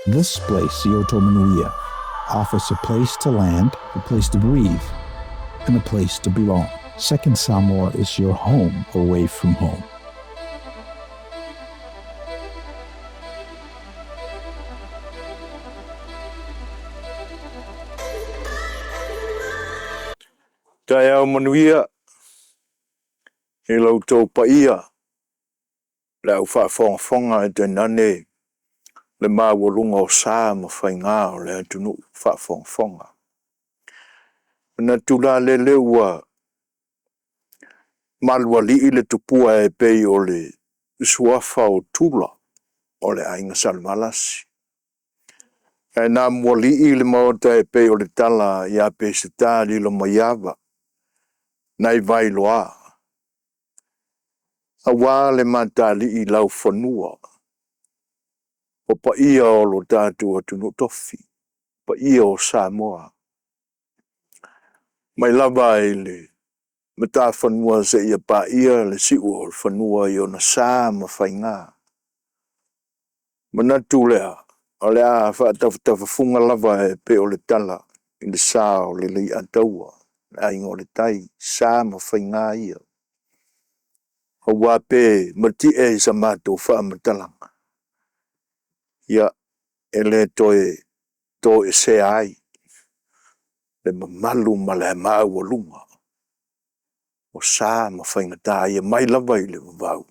This place, Ioto offers a place to land, a place to breathe, and a place to belong. Second Samoa is your home away from home. Taeao manuia i lo outou paia le au faafogafoga ae tainane le maualuga o sa ma faiga o le atunuu faafogafoga. E manatu la lele ua malualii le tupua e pei o le suafa o Tula o le Aiga Salevalasi, ae na mualii le Maota e pei o le tala ia Peseta Lilomaiava nai Vailoa, aua le mataalii i laufanua o paia o lo tatou atunuu tofi, paia o Samoa, mai lava i le matafanua seia paia le siuolefanua i ona sa ma faiga. Ona manatu lea, o le a faatafatafafuga lava e pei o le tala i le sa o le Leiataua, le Aiga o le Tai, sa ma faiga ia, aua pe mati'e i sa matou faamatalaga, ia, e le toe toesea ai le mamalu ma le maualuga o sa ma faigata ia mai lava i le vavau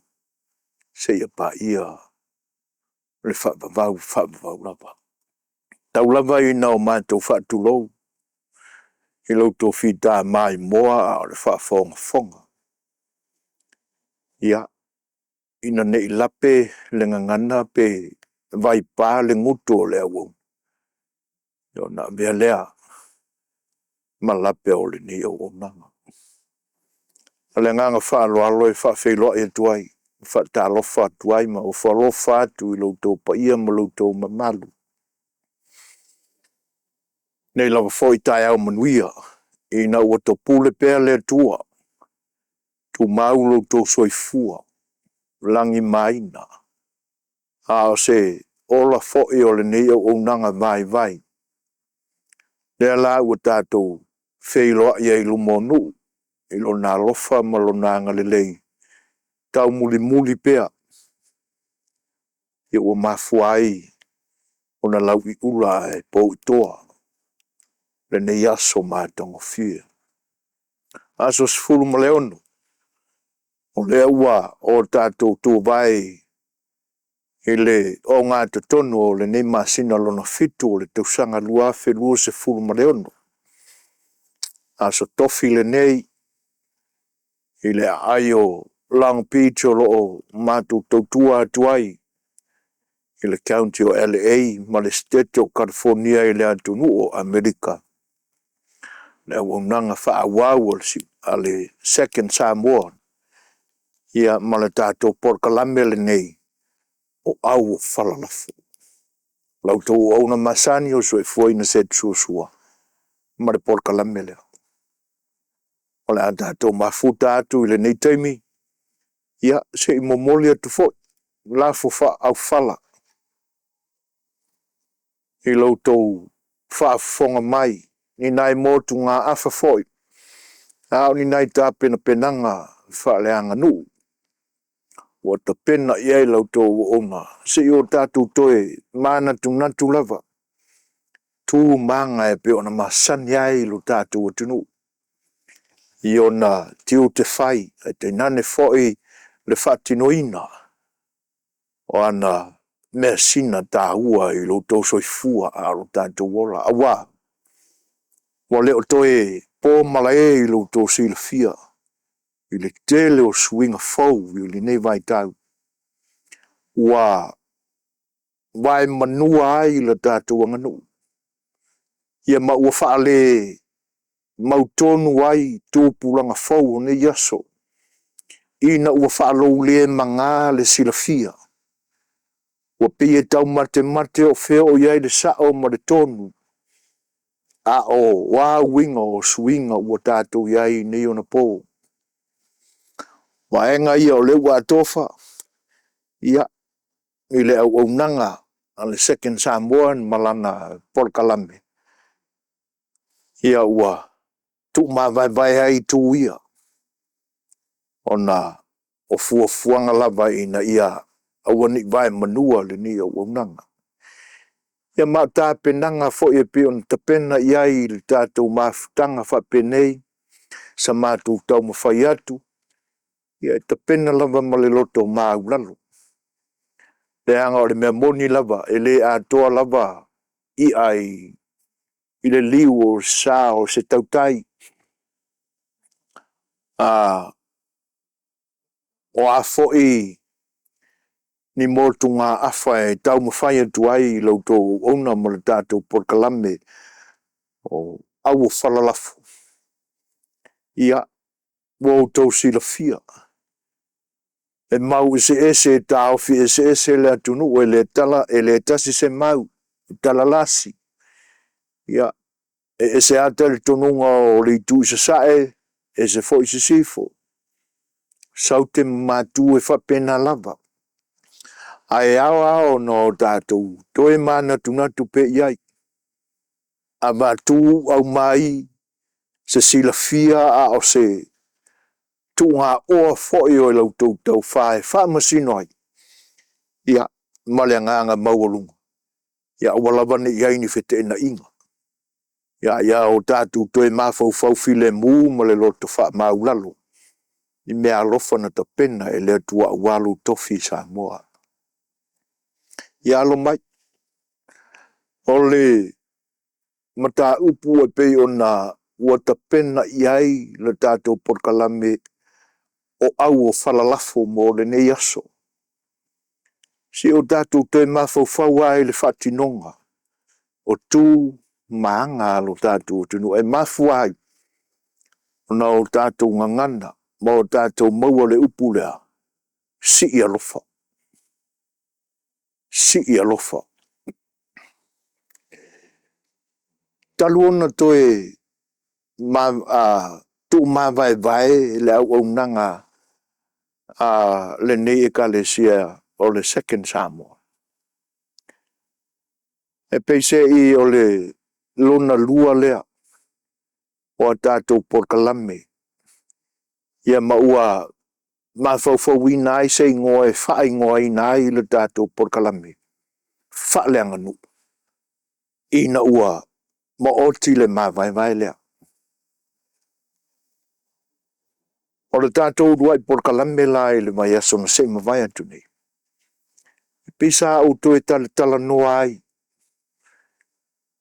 seia paia le faavavau faavavau lava. Tau lava ina o matou faatulou i lo outou fita maimoa a o le faafogafoga. Ia, ina ne i lape le gagana pe vaipa le gutu o le auauna, ona avea lea ma lape o lenei auaunaga. Ma le agaga faaaloalo e faafeiloai atu ai, ma faatalofa atu ai ma ofo alofa atu i lo outou paia ma lo outou mamalu i lenei lava foi taeao manuia ina ua topule pea le Atua, tumau lo outou soifua lagimaina, a o se ola foi o lenei auaunaga vaivai, lea la ua tatou feiloai ai i luma o nuu i Lona alofa ma Lona agalelei taumulimuli pea ua mafua ai ona lauiula ae pouitoa lenei aso matagofie. Aso 16, o lea ua o tatou tuvae i le ogatotonu o lenei masina lona fitu o le tausaga 2026. Aso Tofi lenei i le aai o Long Beach o lo o matou tautua atu ai i le County o LA ma le Setete o Kalifonia i le atunuu o Amerika, le auaunaga faaauau a le Second Samoa, ia ma le tatou polokalame lenei o Auofala Lafo. La outou auauna masani o le soifuaina Setu Suasua ma le polokalame lea. O le a tatou mafuta atu i lenei taimi, ia, se i momoli atu foi lafo faaaufala i lo outou faafofoga mai i nai motugaafa foi, a o ni nai tapenapenaga faaleaganuu ua tapena i ai la outou auauna, se i o tatou toe manatunatu lava tu ma aga e pei ona masani ai lo tatou atunuu i ona tiute fai, ae tainane foi le faatinoina o ana measina taua i lo outou soifua a o lo tatou ola. Aua ua le o toe po malae i lo outou silafia i le tele o suiga fou i lenei vaitau ua vaemanua ai le tatou aganuu, ia ma ua faale mautonu ai tupulaga fou o nei aso, ina ua faaloulemaga le silafia, ua pei e taumatemate o fea o i ai le sao ma le tonu, a o a uiga o suiga ua tatou i ai i nei ona po. O vaega ia o lea ua atofa i le auaunaga. a le Second Samoa ma lana polokalame, ia ua tuumavaevae ai itu ia, ona o fuafuaga lava ina ia aua ne i vaemanua lenei auaunaga. Ia ma o tapenaga foi e pei ona tapena i ai le tatou mafutaga faapenei sa matou taumafai atu, ia e tapena lava ma le loto maualalo, leaga o le mea moni lava, e le atoa lava i'a i le liu o le sa o se tautai. O a foi ni motugaafa e taumafai atu ai i la outou auauna ma le tatou polokalame o auofala, ia, ua outou silafia, e mau eseese e taofi eseese le atunuu, e le tasi se mau e talalasi. Ia, e ese lava talitonuga o le itu i sasae, ese foi sisifo, Saute ma Matu e faapena lava. Ae ao lava ona o tatou toe manatunatu pea i ai, avatu aumai se silafia a o se tuugaoa foi o la outou tofa e faamasino ai, ia, ma le agaga maualuga, ia aua lava ne i i ai ni feteenaiga, a ia o tatou toe mafaufau filemu ma le loto faamaualalo i meaalofa na tapena e le Atua aua lou tofi Samoa. Ia, alo mai, o le mataupu e pei ona ua tapena i ai le tatou polokalame o auofala mo lenei aso, se i o tatou toe mafaufau lava i le faatinoga o tu ma aga a lo tatou atunuu. E mafua ai ona o tatou gagana ma o tatou maua le upu lea, sii alofa, sii alofa. Talu ona toe tuumavaevae le auaunaga a lenei Ekalesia o le Second Samoa, e peiseai o le lona lua lea o a tatou polokalame, ia ma ua mafaufauina ai se igoa e faaigoaina ai le tatou polokalame faaleaganuu, ina ua maoti le mavaevae lea. O le tatou uluai polokalame la i le vaiaso na se i mavae atu nei, e pei sa ou toe talatalanoa ai,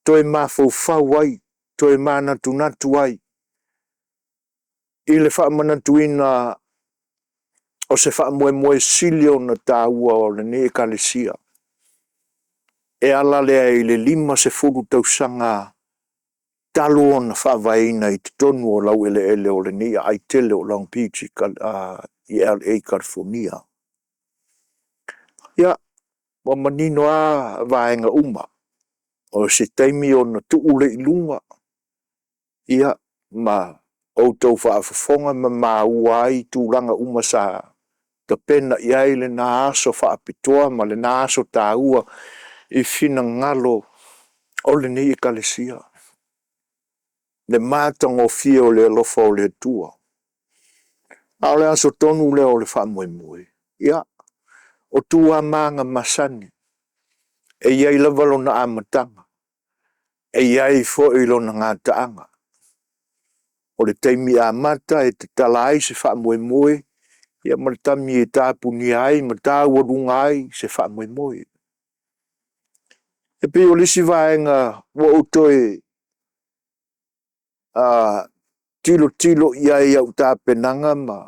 toe mafaufau ai, toe manatunatu ai i le faamanatuina o se faamoemoe sili ona taua o lenei Ekalesia e ala lea i le 50 tausaga talu ona faavaeina i totonu o laueleele o lenei aai tele o Long Beach i LA, Kalifonia. Ia, ua manino lava vaega uma, o se taimi ona tuu lea i luga ia ma outou faafofoga ma maua ai tulaga uma sa tapena i ai lena aso faapitoa ma lena aso taua i finagalo o lenei Ekalesia, le matagofie o le alofa o le Atua. A o le aso tonu lea o le faamoemoe, ia, o tu lava ma aga masani, e i ai lava lona amataga, e i ai foi lona gataaga. O le taimi amata e tatala ai se faamoemoe, ia ma le taimi e tapunia ai ma taualuga ai se faamoemoe. E pei o le isi vaega ua ou toe tilotilo i ai i au tapenaga ma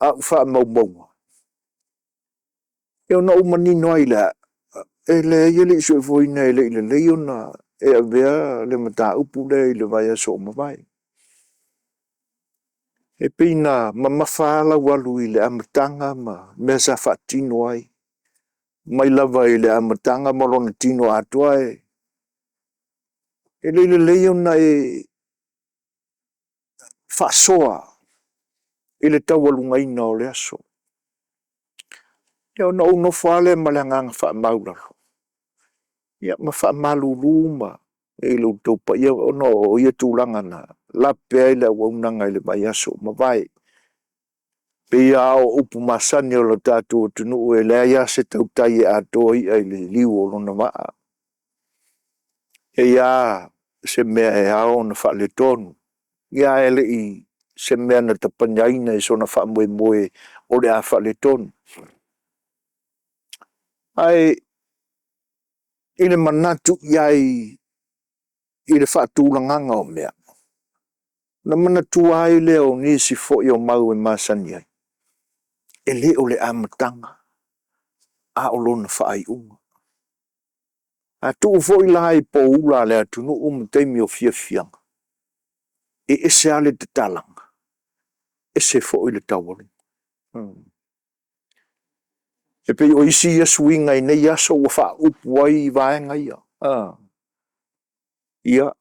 au faamaumauga, ia ona ou manino ai lea, e leai e le i soifuaina e le i lelei ona e avea le mataupu lea i le vaiaso ua mavae. E pei na mamafa lava lau alu i le amataga ma mea sa faatino ai, mai lava i le amataga ma lona tino atoa, e le i lelei ona e faasoa i le taualugaina o le aso. Ia ona ou nofo lava lea ma le agaga faamaualalo. Ia ma faamalulu ma i lo outou paia ona o ia tulaga na lape ai le auaunaga i le vaiaso ua mavae. E pei lava o upu masani a lo tatou atunuu, e leai lava se tautai e atoa i'a i le liu o lona vaa. E i ai lava se mea e ao ona faaletonu, ia ae le i se mea na tapenaina i sona faamoemoe o le a faaletonu. Ae i le manatu i ai i le faatulagaga o mea, ona manatua ai lea o nisi foi o mau e masani ai, e le o le amataga, a o lona faaiuga. A tuu foi la i poula a le atunuu ma taimi o fiafiaga, e ese lava le tatalaga, ese foi le taualuga. E pei o isi ia suiga i nei aso ua faaupu ai vaega ia, Ia,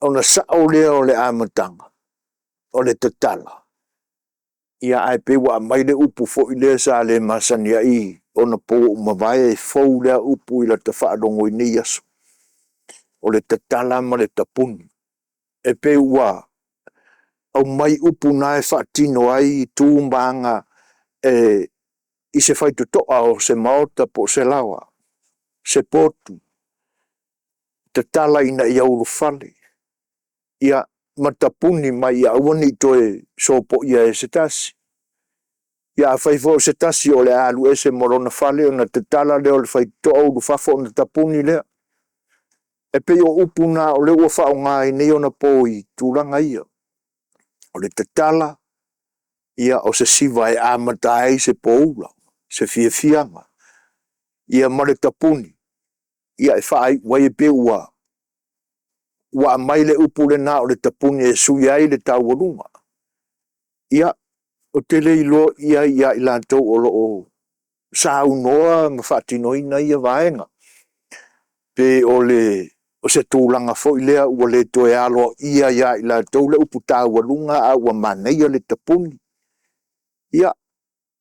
ona sao lea o le amataga, o le tatala, ia ae pei ua aumai le upu foi lea sa le masani ai onapo ua mavae, e fou lea upu i lata faalogo i nei aso, o le tatala ma le tapuni. E pei ua aumai upu na e faatino ai tu ma aga i se faitotoa o se maota po o se laoa, se potu, tatala ina ia ulufale, ia ma tapuni mai ia aua ne i toe sopoia e se tasi. Ia afai foi o se tasi o le a alu ese ma lona fale, ona tatala lea o le faitotoa ulufafo ona tapuni lea. E pei o upu na o lea ua faaaoga i nei ona po i tulaga ia. O le tatala, ia o se siva e amata ai se poula, se fiafiaga, ia ma le tapuni, ia e faaiu ai e pei ua aumai le upu lena o le tapuni e sui ai le taualuga. Ia, ou te le iloa i ai ia i latou o lo o saunoa ma faatinoina ia vaega, pe o se tulaga foi lea ua le toe aloaia ia i latou le upu taualuga a ua manaia le tapuni. Ia,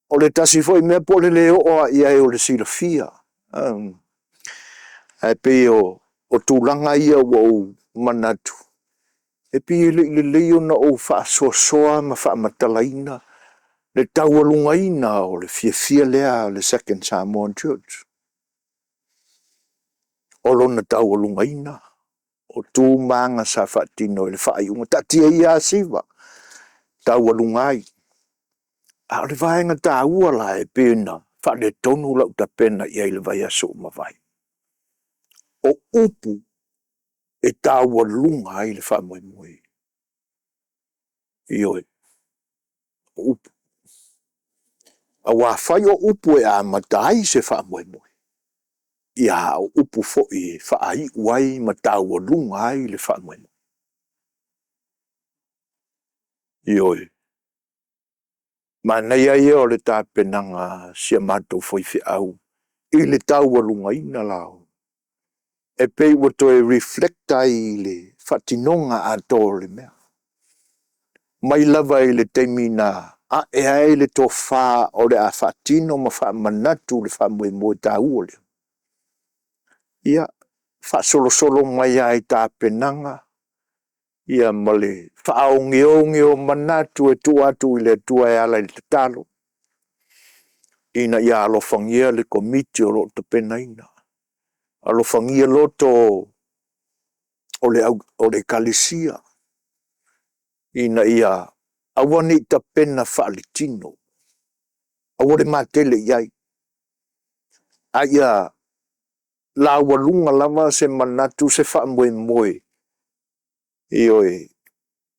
o le tasi foi mea po o le le oo lava i ai o le silafia, ae pei o tulaga ia ua ou manatu, e pei e le i lelei ona ou faasoasoa ma faamatalaina le taualugaina o le fiafia lea o le Second Samoa Church. O lona taualugaina, o tu ma aga sa faatino i le faaiuga. Taatia ia asiva e taualuga ai. A o le vaega taua la e pei ona faaletonu lau tapena i ai i le vaiaso ua mavae, o upu e taualuga ai le faamoemoe. Ioe, o upu. Aua afai o upu e amata ai se faamoemoe, ia a o upu foi e faaiu ai ma taualuga ai le faamoemoe. Ioe. Manaia ia o le tapenaga a si a matou faifeau i le taualugaina la o… e pei ua toe reflect ai i le faatinoga atoa o le mea, mai lava i le taimi na ae ai le tofa o le a faatino ma faamanatu le faamoemoe taua lea, ia, faasolosolo mai lava i tapenaga ma le faaogeoge o manatu e tuu atu i le Atua e ala i le tatalo, ina ia alofagia le Komiti o lo o tapenaina, alofagia loto o le Ekalesia, ina ia aua ne i tapena faaletino, aua le matele i ai, a ia laualuga lava se manatu, se faamoemoe, ioe,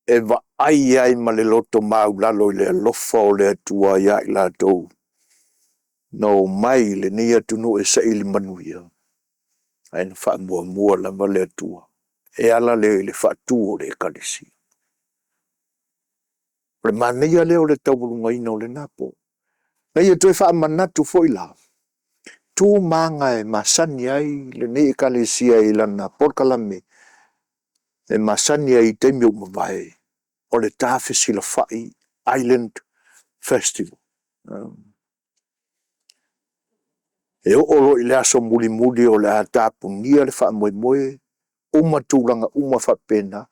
e vaai ai ma le loto maualalo i le alofa o le Atua ia i latou na omai i lenei atunuu e saili manuia, ae na faamuamua lava le Atua e ala lea i le faatu o le Ekalesia. O le manaia lea o le taualugaina o lena po. Ma ia toe faamanatu foi la, tu ma aga e masani ai lenei Ekalesia i lana polokalame e masani ai i taimi ua mavae, o le Ta Fesilafai Island Festival. E oo loa i le aso mulimuli o le a tapunia le faamoemoe, uma tulaga uma faapena,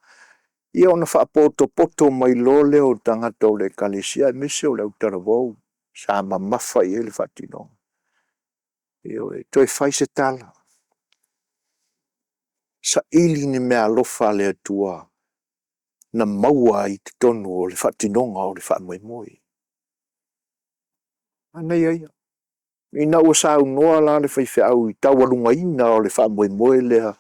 ia ona faapotopoto mai loa lea o tagata o le Ekalesia aemaise o le autalavou sa mamafa i ai le faatinoga. Ioe, toe fai se tala, saili ni meaalofa a le Atua na maua ai i totonu o le faatinoga o le faamoemoe. Manaia ia. Ina ua saunoa la le faifeau i le taualugaina o le faamoemoe lea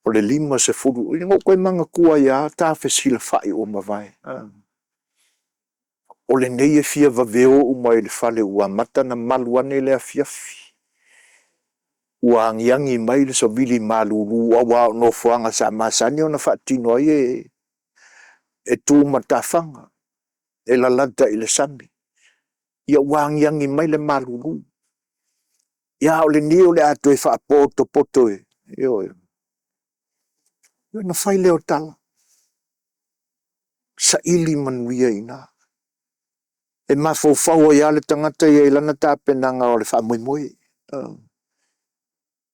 o le 50, ina ua ou toe manatua ai lava ta fesilafai ua mavae, o lenei e fia vave oo mai i le fale ua amata ona malu ane le afiafi, ua agiagi mai le savili malulu aua o nofoaga sa masani ona faatino ai e tu matafaga, e lalata i le sami. Ia ua agiagi mai le malulu, ia a o lenei o le a toe faapotopoto i, ioe. Ona fai lea o tala, saili manuia i ina. E mafaufau ai lava le tagata ia i lana tapenaga o le faamoemoe,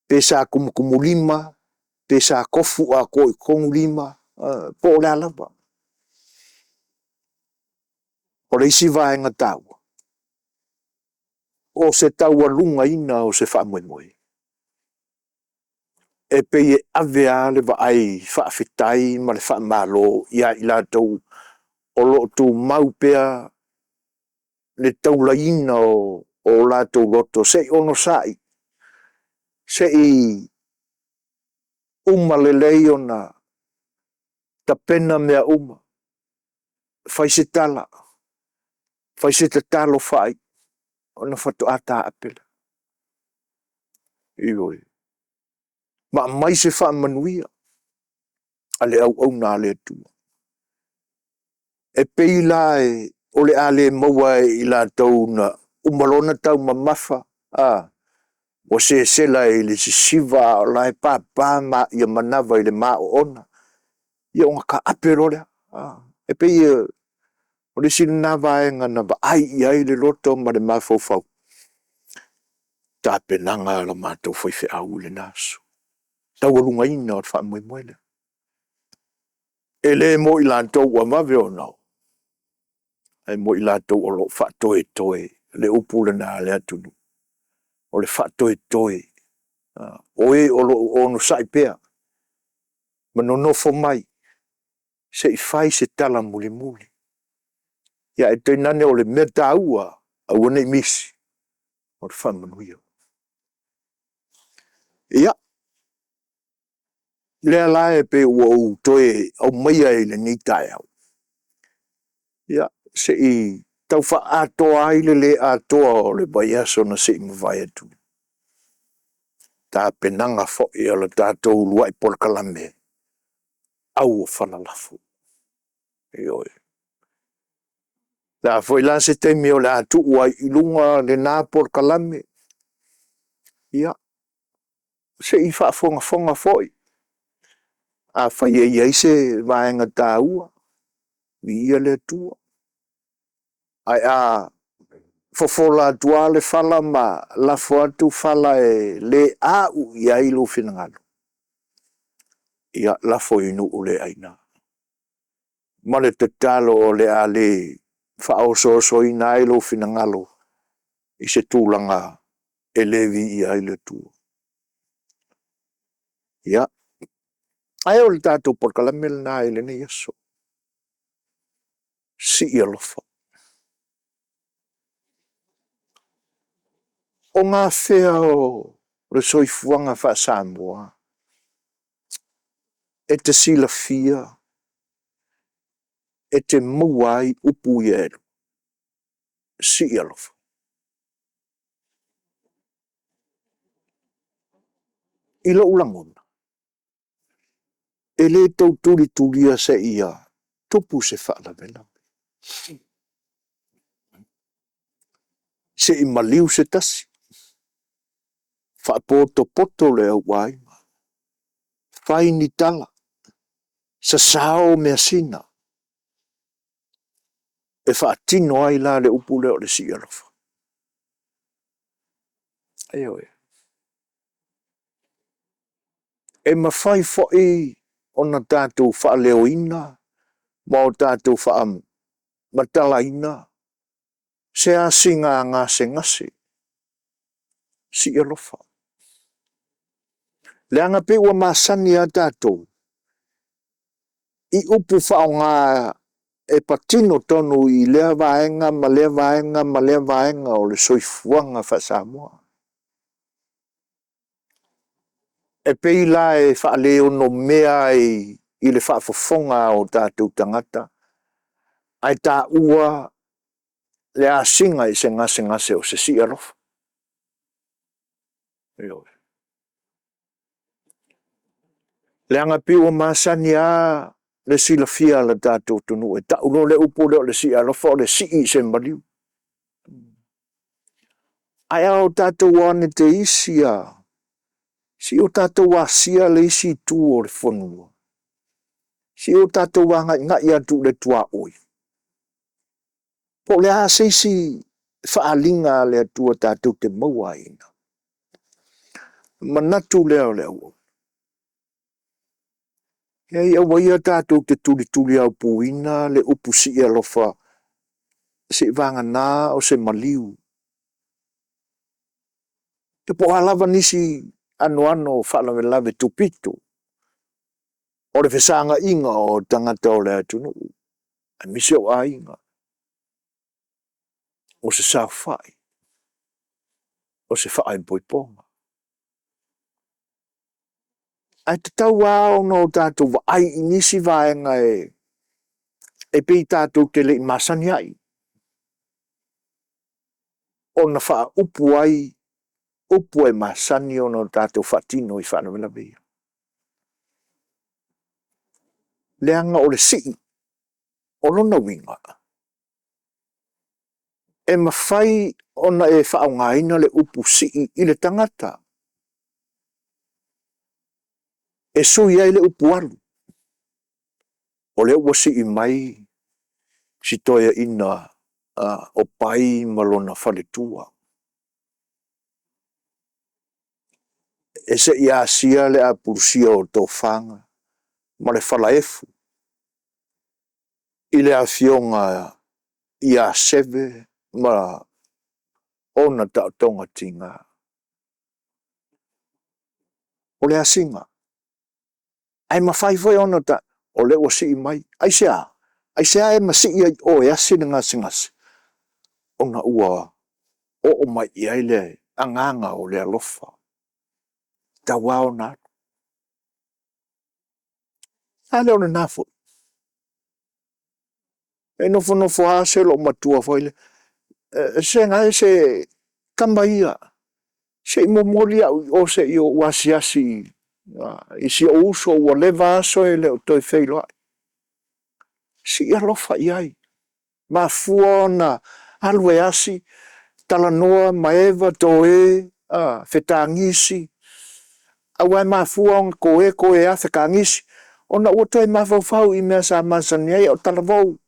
pe sa tumutumulima, pe sa tofu atoa i totonu lima, po o le a lava. O le isi vaega taua, o se taualugaina o se faamoemoe, e pei e ave lava le vaai faafetai ma le faamalo ia i latou o lo o tumau pea le taulaina o latou loto se i onosai, se i uma lelei ona tapena mea uma, fai se tala, fai se tatalo faaiu, ona faatoa taape lea. Ioe. Ma aumai se faamanuia a le auauna a le Atua. E pei la o le a le maua e i latou na uma loa ona taumamafa, ua sesela i le sisiva a o la e papa manava i le maoona, ia ona taape loa lea. E pei o le isi lena vaega na vaai i ai le loto ma le mafaufau, tapenaga a lo matou faifeau i lena aso, taualugaina o le faamoemoe lea. E le mo i latou ua vave ona oo, ae mo i latou o lo o faatoetoe, le upu lena a le atunuu, o le faatoetoe, o e o lo o onosai pea ma nonofo mai se i fai se tala mulimuli. Ae tainane o le mea taua, aua ne i misi, o le faamanuia. Ia, lea la e pei ua ou toe aumaia i lenei taeao, ia, se i tau faaatoa ai le le atoa o le vaiaso na se i mavae atu nei, tapenaga foi o le tatou uluai polokalame auofala lafo. Ioe. O le a foi la se taimi o le a tuu ai i luga lena polokalame, ia, se i faafogafoga foi, afai e i ai se vaega taua, viia le Atua. Ae a fofola atu lava le fala ma lafo atu fala e le au i ai lou finagalo, ia lafo i nuu le aina. Ma le tatalo o le a le faaosoosoina ai lou finagalo i se tulaga e le viia ai le Atua. Ia, ae o le tatou polokalame lena i lenei aso, sii alofa. O gafea o le soifuaga faa-Samoa e te silafia e te maua ai upu ia e lua, sii alofa? I lou lagona, e le tau tulitulia seia tupu se faalavelave, se i maliu se tasi, faapotopoto le auaiga, fai ni tala, sasao measina, e faatino ai la le upu lea o le sii alofa. Ioe. E mafai foi ona tatou faaleoina ma o tatou faamatalaina se asiga gasegase, sii alofa. Leaga e pei ua masani lava tatou i upu faaaoga e patino tonu i lea vaega ma lea vaega ma lea vaega o le soifuaga faa-Samoa. E pei la e faaleonomea ai i le faafofoga a o tatou tagata, ae taua le asiga i se gasegase o se si'ialofa. Ioe. Leaga e pei ua masani lava le silafia a le tatou atunuu e tau loa le upu lea o le si'ialofa o le sii i se maliu. Ae a o tatou o ane te isi a, se i o tatou asia le isi itu o le fonua, se i o tatou agaigai atu i le tuaoi, po o le a se isi faaaliga a le Atua tatou te maua ai i ina. Ona manatu lea o le auauna, leai aua ia tatou te tulituliaupuina le upu si'ialofa seivagana o se maliu, ia po o a lava nisi anoano o faalavelave tupito o le fesaga'iga o tagata o le atunuu aemaise o aiga, o se saofai, o se faaipoipoga. Ae tatau lava ona o tatou vaai i nisi vaega e pei tatou te le i masani ai ona faaupu ai upu e masani ona tatou faatino i faalavelave ia. Leaga o le sii, o lona uiga, e mafai ona e faaaogaina le upu sii i le tagata e sui ai le upu alu. O lea ua sii mai si toeaina o Pai ma lona faletua e se i asia le apulusia o tofaga ma le falaefu i le afioga ia Seve ma ona taotoga tiga. O le asiga, ae mafai foi ona o lea ua sii mai. Aisea? Aisea e masii ai i o e asi le gasegase? Ona ua oo mai i ai le agaga o le alofa, e tatau lava ona alu. A le o lena foi? E nofonofo lava se loomatua foi lea, sega e se tama ia, se i momoli au i o se i ou asiasi i si ou uso ua leva aso e le o toe feiloai. Se i alofa i ai, mafua ona alu e asi, talanoa ma eva toe, fetagisi, aua e mafua ona toe, toe a fetagisi? Ona ua toe mafaufau i mea sa masani ai a o talavou,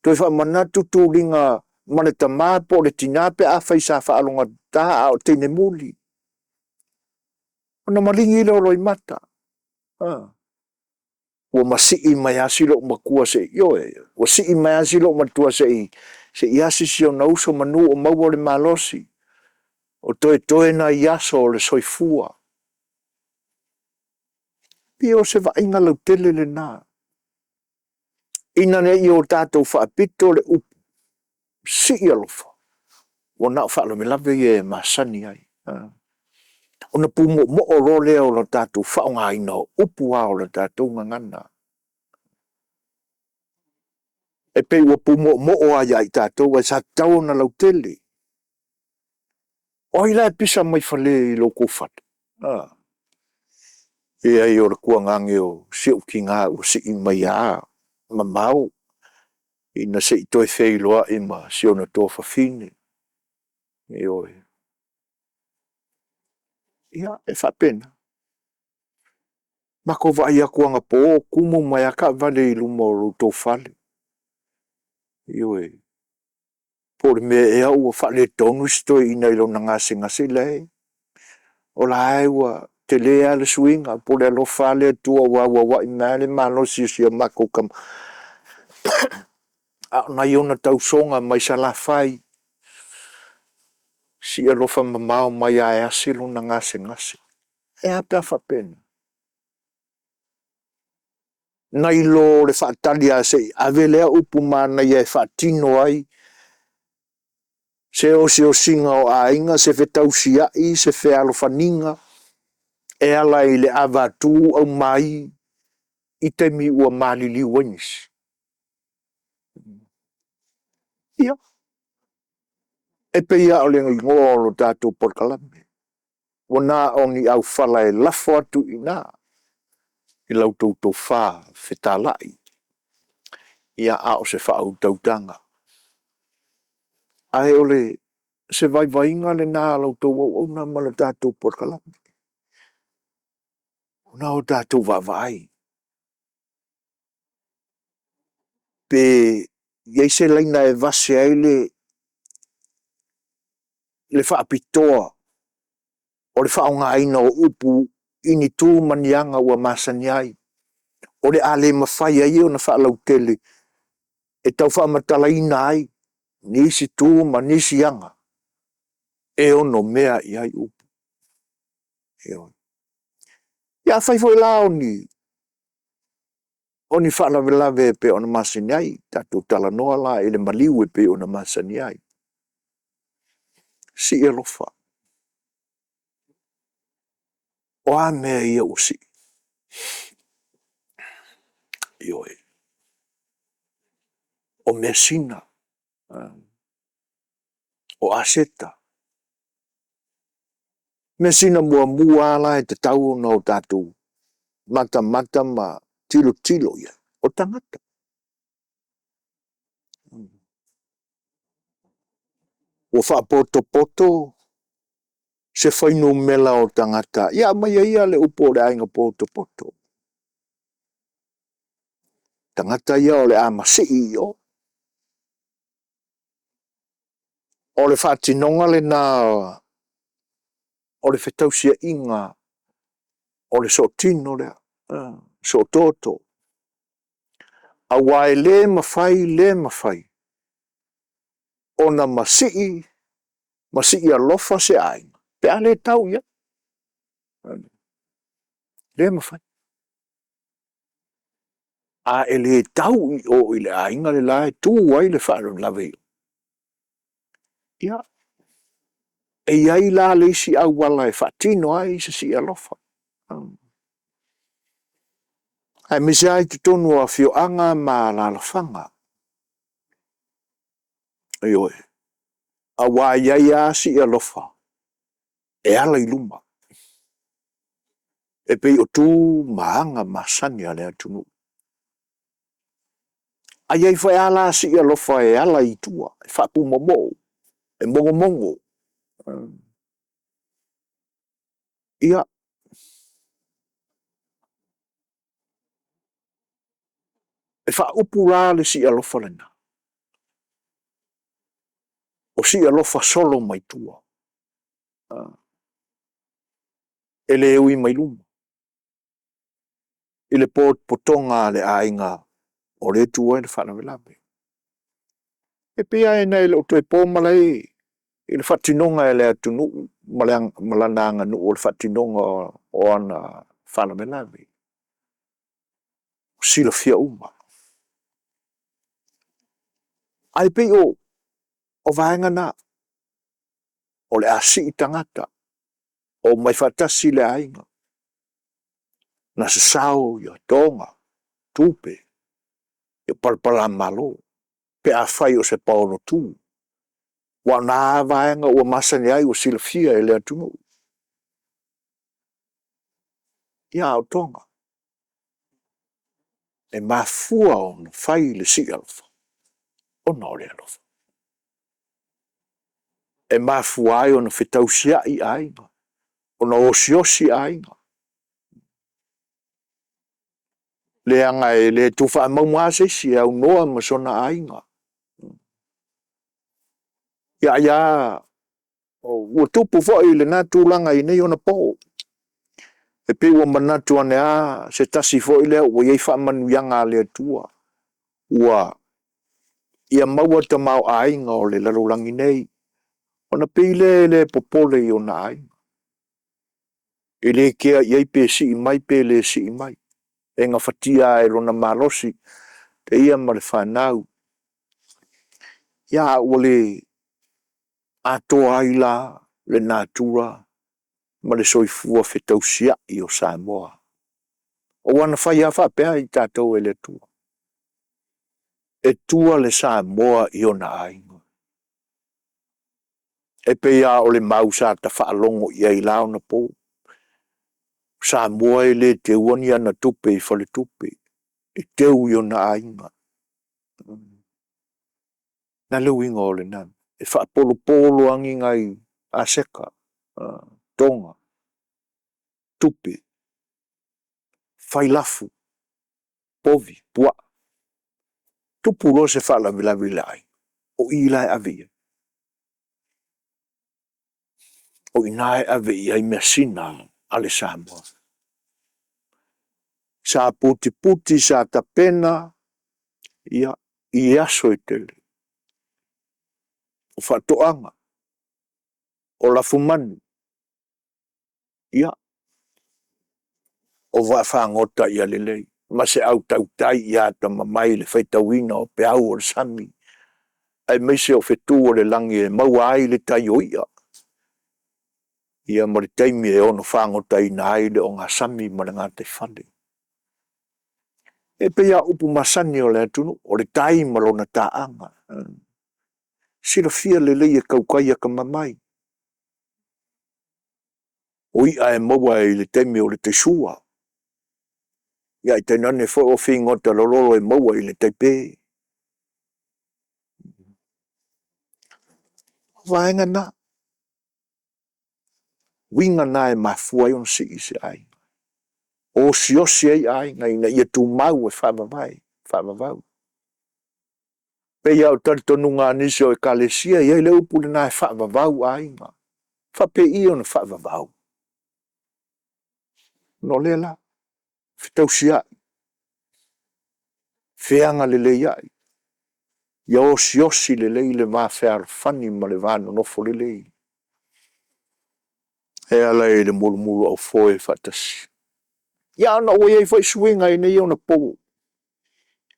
toe faamanatu tuliga ma le tama po o le tina pe afai sa faalogotata a o teine muli, ona maligi lea o loimata. Ua masii mai lava si loomatua se i, ioe, ua sii mai lava si loomatua se i asi si ona uso manu o maua le malosi, o toetoe nai aso o le soifua. E pei o se vaaiga lautele lena, ina ne i o tatou faapito le upu sii alofa, ua na o faalavelave ia e masani ai, ona pumoomoo loa lea o le tatou faaaogaina o upu lava o le tatou gagana. E pei ua pumoomoo lava ia i tatou ae sa tatau ona lautele. O ai la e pisa mai fale i lo outou fale? A? Leai o le tuagage o si ou tina ua sii mai lava mamao ina se i toe feiloai ma si ona tuafafine, ioe. Ia, e faapena. Matou vaai atu anapo o tumu mai lava taavale i luma o lo outou fale. Ioe. Po o le mea ea ua faaletonu si toeaina i lona gasegase. Leai, o la e ua tele lava le suiga, po o le alofa lava le Atua ua auauai mai lava le malosi o si a matou tama, a o nai ona tausoga mai Salafai, se i alofa mamao mai lava e asi lona gasegase. E a pe a faapena? Nai lo le faatali lava se i ave lea upu manaia e faatino ai se osiosiga o aiga, se fetausiai, se fealofaniga e ala i le avatu aumai i taimi ua maliliu ai nisi? Ia, e pei lava o le igoa o le tatou polokalame, ua na o ni aufala e lafo atu i ina i la outou tofa fetalai, ia a o se faautautaga. Ae o se vaivaiga lena o la outou auauna ma le tatou polokalame, ona o tatou vaavaai, pe i ai se laina e vase ai le faapitoa o le faaaogaina o upu i ni tu ma ni aga ua masani ai, o le a le mafai ai ona faalautele e tau faamatalaina ai nisi tu ma nisi aga e onomea i ai upu. Ioe. Ia afai foi la o ni faalavelave e pei ona masani ai, tatou talanoa la i le maliu e pei ona masani ai. Sii alofa. O a mea ia ua sii? Ioe, o measina, o aseta. O measina muamua lava la e tatau ona o tatou matamata ma tilotilo i ai, o tagata. Ua faapotopoto se fuainumera o tagata, ia aumaia ia le upu o le aiga potopoto, tagata ia o le a masii i o. O le faatinoga lena o le fetausiaiga o le sootino lea, soo toto. Aua e le mafai, le mafai ona masii ma sii alofa se aiga pe a le tau i ai. E le mafai. A e le tau i o i le aiga le la e tu ai le faalavelave, ia, e i ai la le isi auala e faatino ai se sii alofa, aemaise lava i totonu o afioaga ma alaalafaga. Ioe. Aua e i ai lava sii alofa e ala i luma, e pei o tu ma aga masani a le atunuu. Ae i ai foi lava la sii alofa e ala i tua, e faapumoomoo, e mogomogo. Ia, e faaupu la le sii alofa lena, o sii alofa solo mai tua, e le ui mai luma i le potopotoga a le aiga o lea e tu ai le faalavelave. E pei lava e le o toe po malae i le faatinoga e le atunuu ma lana aganuu o le faatinoga o ana faalavelave. Ua silafia uma. Ae pei o vaega na, o le a sii tagata, omai faatasi le aiga, na sasao toga, tupe, palapalamalo pe afai o se paolotu, aua o na lava vaega ua masani ai ua silafia e le atunuu. Ia a o Toga, e mafua ona fai le sii alofa, ona o le alofa. E mafua ai ona fetausiai aiga, ona osiosi aiga, leaga e le tuufaamauga lava se isi e aunoa ma sona aiga. Ia ai lava ua tupu foi lena tulaga i nei ona po. E pei ua manatu ane lava se tasi foi lea ua i ai faamanuiaga a le Atua, ua ia maua le tamaoaiga o le lalolagi nei, ona pei lea e le popole i ona aiga. E le kea i ai pe sii mai pe le sii mai, e gafatia lava e lona malosi e ia ma le fanau. Ia a ua le atoa ai la le natura ma le soifua fetausiai o Samoa. Aua na fai lava faapea i tatou e le Atua, e tua le Samoa i ona aiga. E pei lava o le mau sa ta faalogo i ai i la ona po, o Samoa e le teua ni ana tupe i faletupe, e teu i ona aiga. O le a le uiga o lena mea? E faapolopolo lava ni nai aseta, toga, tupe, fai lafu, povi, puaa, tupu loa se faalavelave i le aiga, o i la e ave i ai. O i ina e ave i ai measina a le Samoa. Sa putiputi sa tapena, ia, i aso e tele. O faatoaga, o lafumanu, ia, o vaafagota ia lelei ma se au tautai ia atamamai i le faitauina o peau o le sami, aemaise o fetu o le lagi e maua ai le tai o i'a, ia ma le taimi e ono fagotaina ai le ogasami ma le gataifale. E pei lava o upu masani a le atunuu, o le tai ma lona taaga. Silafia lelei e tautai atamamai, o i'a e maua i le taimi o le taisua, ia ae tainane foi o figota lololo e maua i le tai pe. O vaega na, uiga na e mafua ai ona sii se aiga, osiosi ai aiga ina ia tumau e faavavae, faavavau. E pei lava o talitonuga o nisi o Ekalesia, e i ai le upu lena e faavavau aiga. E faapei i ona faavavau? Ona o lea la, fetausiai, feagaleleiai, ia osiosi lelei le va fealofani ma le va nonofo lelei e ala i le mulumuluaufoe faatasi. Ia ona ua i ai foi suiga i nei ona po,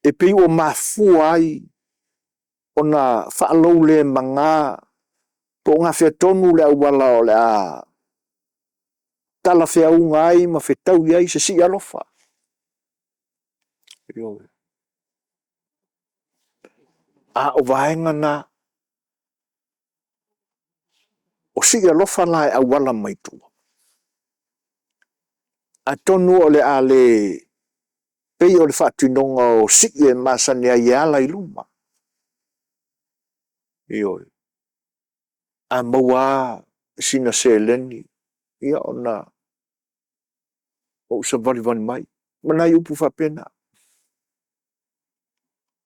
e pei ua mafua ai ona faaloulemaga po o gafea tonu le auala o le a talafeauga ai ma fetaui ai se sii alofa. Ioe. A o vaega na, o sii alofa la e auala mai tua, atonu o le a le pei o le faatinoga o sii e masani ai e ala i luma. Ioe. A maua lava sina seleni, ia ona ou savalivali mai, ma nai upu faapena.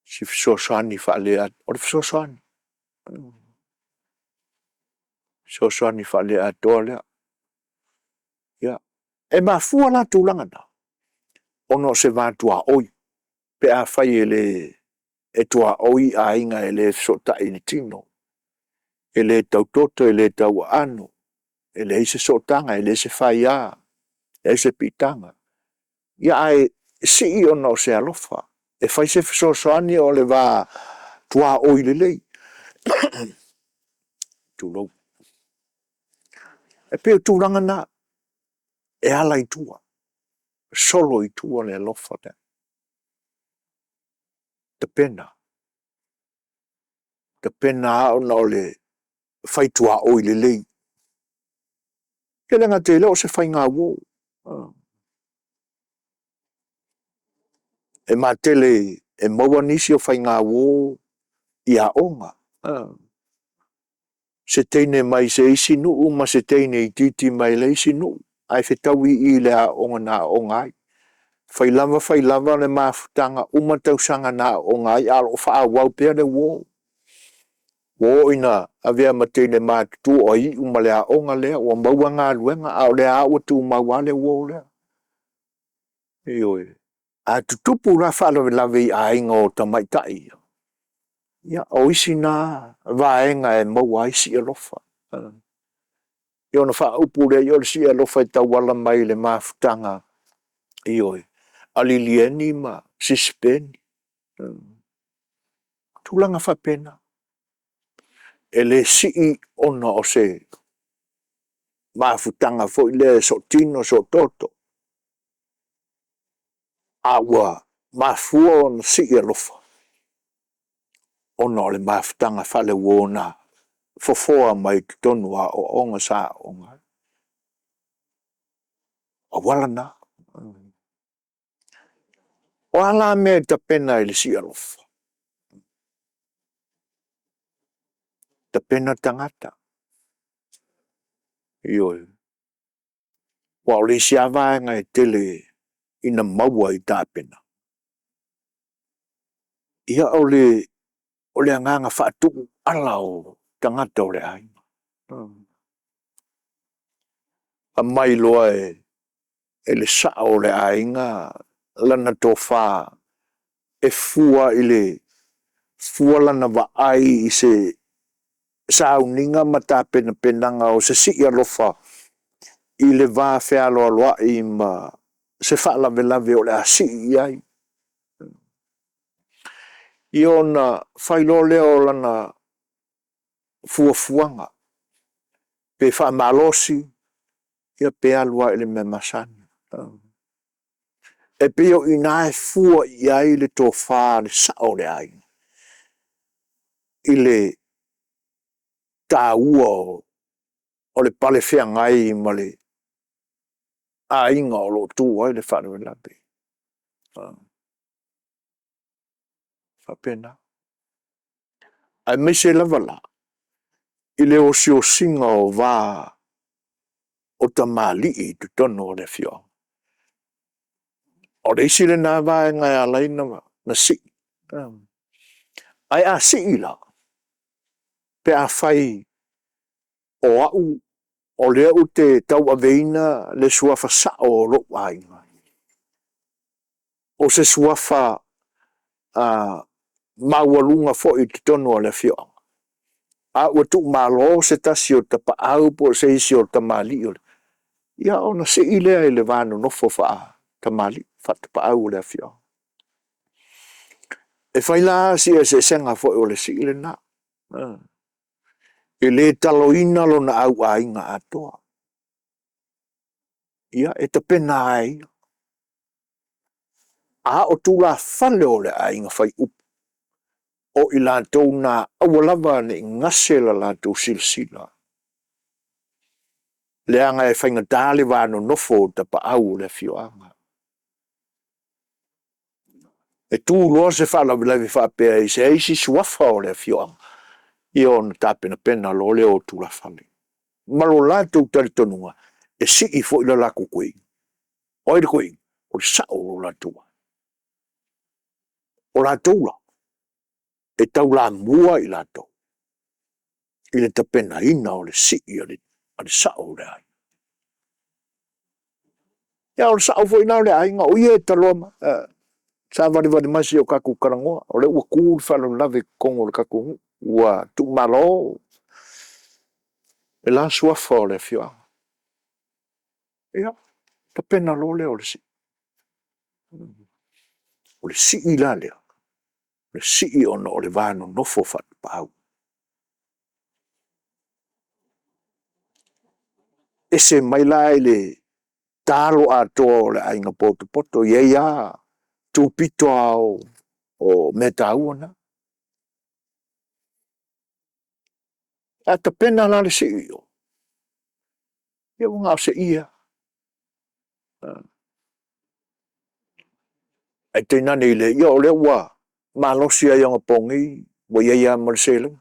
Si fesoasoani o le fesoasoani, fesoasoani faale-atoa lea. Ia, e mafua la tulaga na, ona o se va tuaoi pe afai e le tuaoi aiga e le fesootai i le tino, e le tau toto, e le tauaano, e leai se sootaga, e leai se faia, leai se piitaga. Ia ae sii ona o se alofa, e fai se fesoasoani o le va tuaoi lelei, tulou. E pei o tulaga na, e ala i tua, solo i tua le alofa lea. Tapena, tapena lava ona o le fai tuaoi lelei. E le gata i lea o se faigauo. E matele e maua nisi o faigauo i aoga, se teine mai se isi nuu ma se teine itiiti mai le isi nuu, ae fetaui i i le aoga na aooga ai. Fai lava fai lava le mafutaga, uma tausaga na aooga ai a o lo o faaauau pea le uo. Ua oo ina avea ma teine matutua o iu ma le aoga lea, ua maua galuega, a o lea lava ua tumau lava le uo lea. Ioe. A tutupu la faalavelave i aiga o tamaitai ia, ia o isi na vaega e maua ai sii alofa. Ia ona faaupu lea, ia o le sii alofa e tauala mai i le mafutaga, ioe, a Lilieni ma Sisipeni. Tulaga faapena. E le sii ona o se mafutaga foi lea sootino soototo, a ua mafua ona sii alofa, ona o le mafutaga faaleuo na fofoa mai i totonu o aoaoga sa aooga ai. O auala na. O a la mea e tapena i le sii alofa? Tapena tagata, ioe, aua o le isi lava vaega e tele ina maua i tapenaga, ia o le agaga faatuuala o tagata o le aiga. Aumai loa e le sao o le aiga lana tofa e fua i le fua lana vaai i se sauniga ma tapenapenaga o se sii alofa i le vafealoaloai ma se faalavelave o le a sii i ai. Ia ona fai loa lea o lana fuafuaga, pe faamalosi, ia pe alu lava i le mea masani. E pei o i ina e fua i ai le tofa a le sao o le aiga i le taua o le pale feagai ma le aiga o lo o tu ai le faalavelave. E faapena. Aemaise lava la i le osiosiga o va o tamalii i totonu o le afioaga. O le isi lena vaega e ala ai ona sii. Ae a sii la, pe afai o au o lea ou te tauaveina le suafa sao o lou aiga, o se suafa maualuga foi i totonu o le afioaga, a ua tuumalo se tasi o tapaau po o se isi o tamalii, ia ona sii lea i le va nonofo faatamalii, faatapaau o le afioaga. E fai la si eseesega foi o le sii lena, e le taloina lona auaiga atoa. Ia, e tapena lava e ia. A o tulafale o le aiga faiupu, o i latou na aua lava ne i gase la latou silasila, leaga e faigata le va nonofo o tapaau o le afioaga. E tu loa se faalavelave faapea i se isi suafa o le afioaga, ia ona tapenapena loa lea o tulafale ma lo latou talitonuga, e sii foi le latou toeaina. O ai le toeaina? O le sao o lo latou aiga. O latou la, e taulamua i latou i le tapenaina o le sii a le sao o le aiga. Ia o le sao foi lena o le aiga o ia e taloa mai, savalivali mai se i o tatou talanoa, o lea ua tu le faalavelave i totonu o le tatou nuu, ua tuumalo le la suafa o le afioaga. Ia, tapena loa lea o le sii. O le sii la lea, o le sii ona o le va nonofo faatapaau. Ese mai la i le talo atoa o le aiga potopoto, e i ai lava tupito lava o mea taua na. A tapena la le sii i o, ia ua na o se ie lava. Ae tainane i le, ia o lea ua malosi lava i anapo nei, ua i ai lava ma le seleni,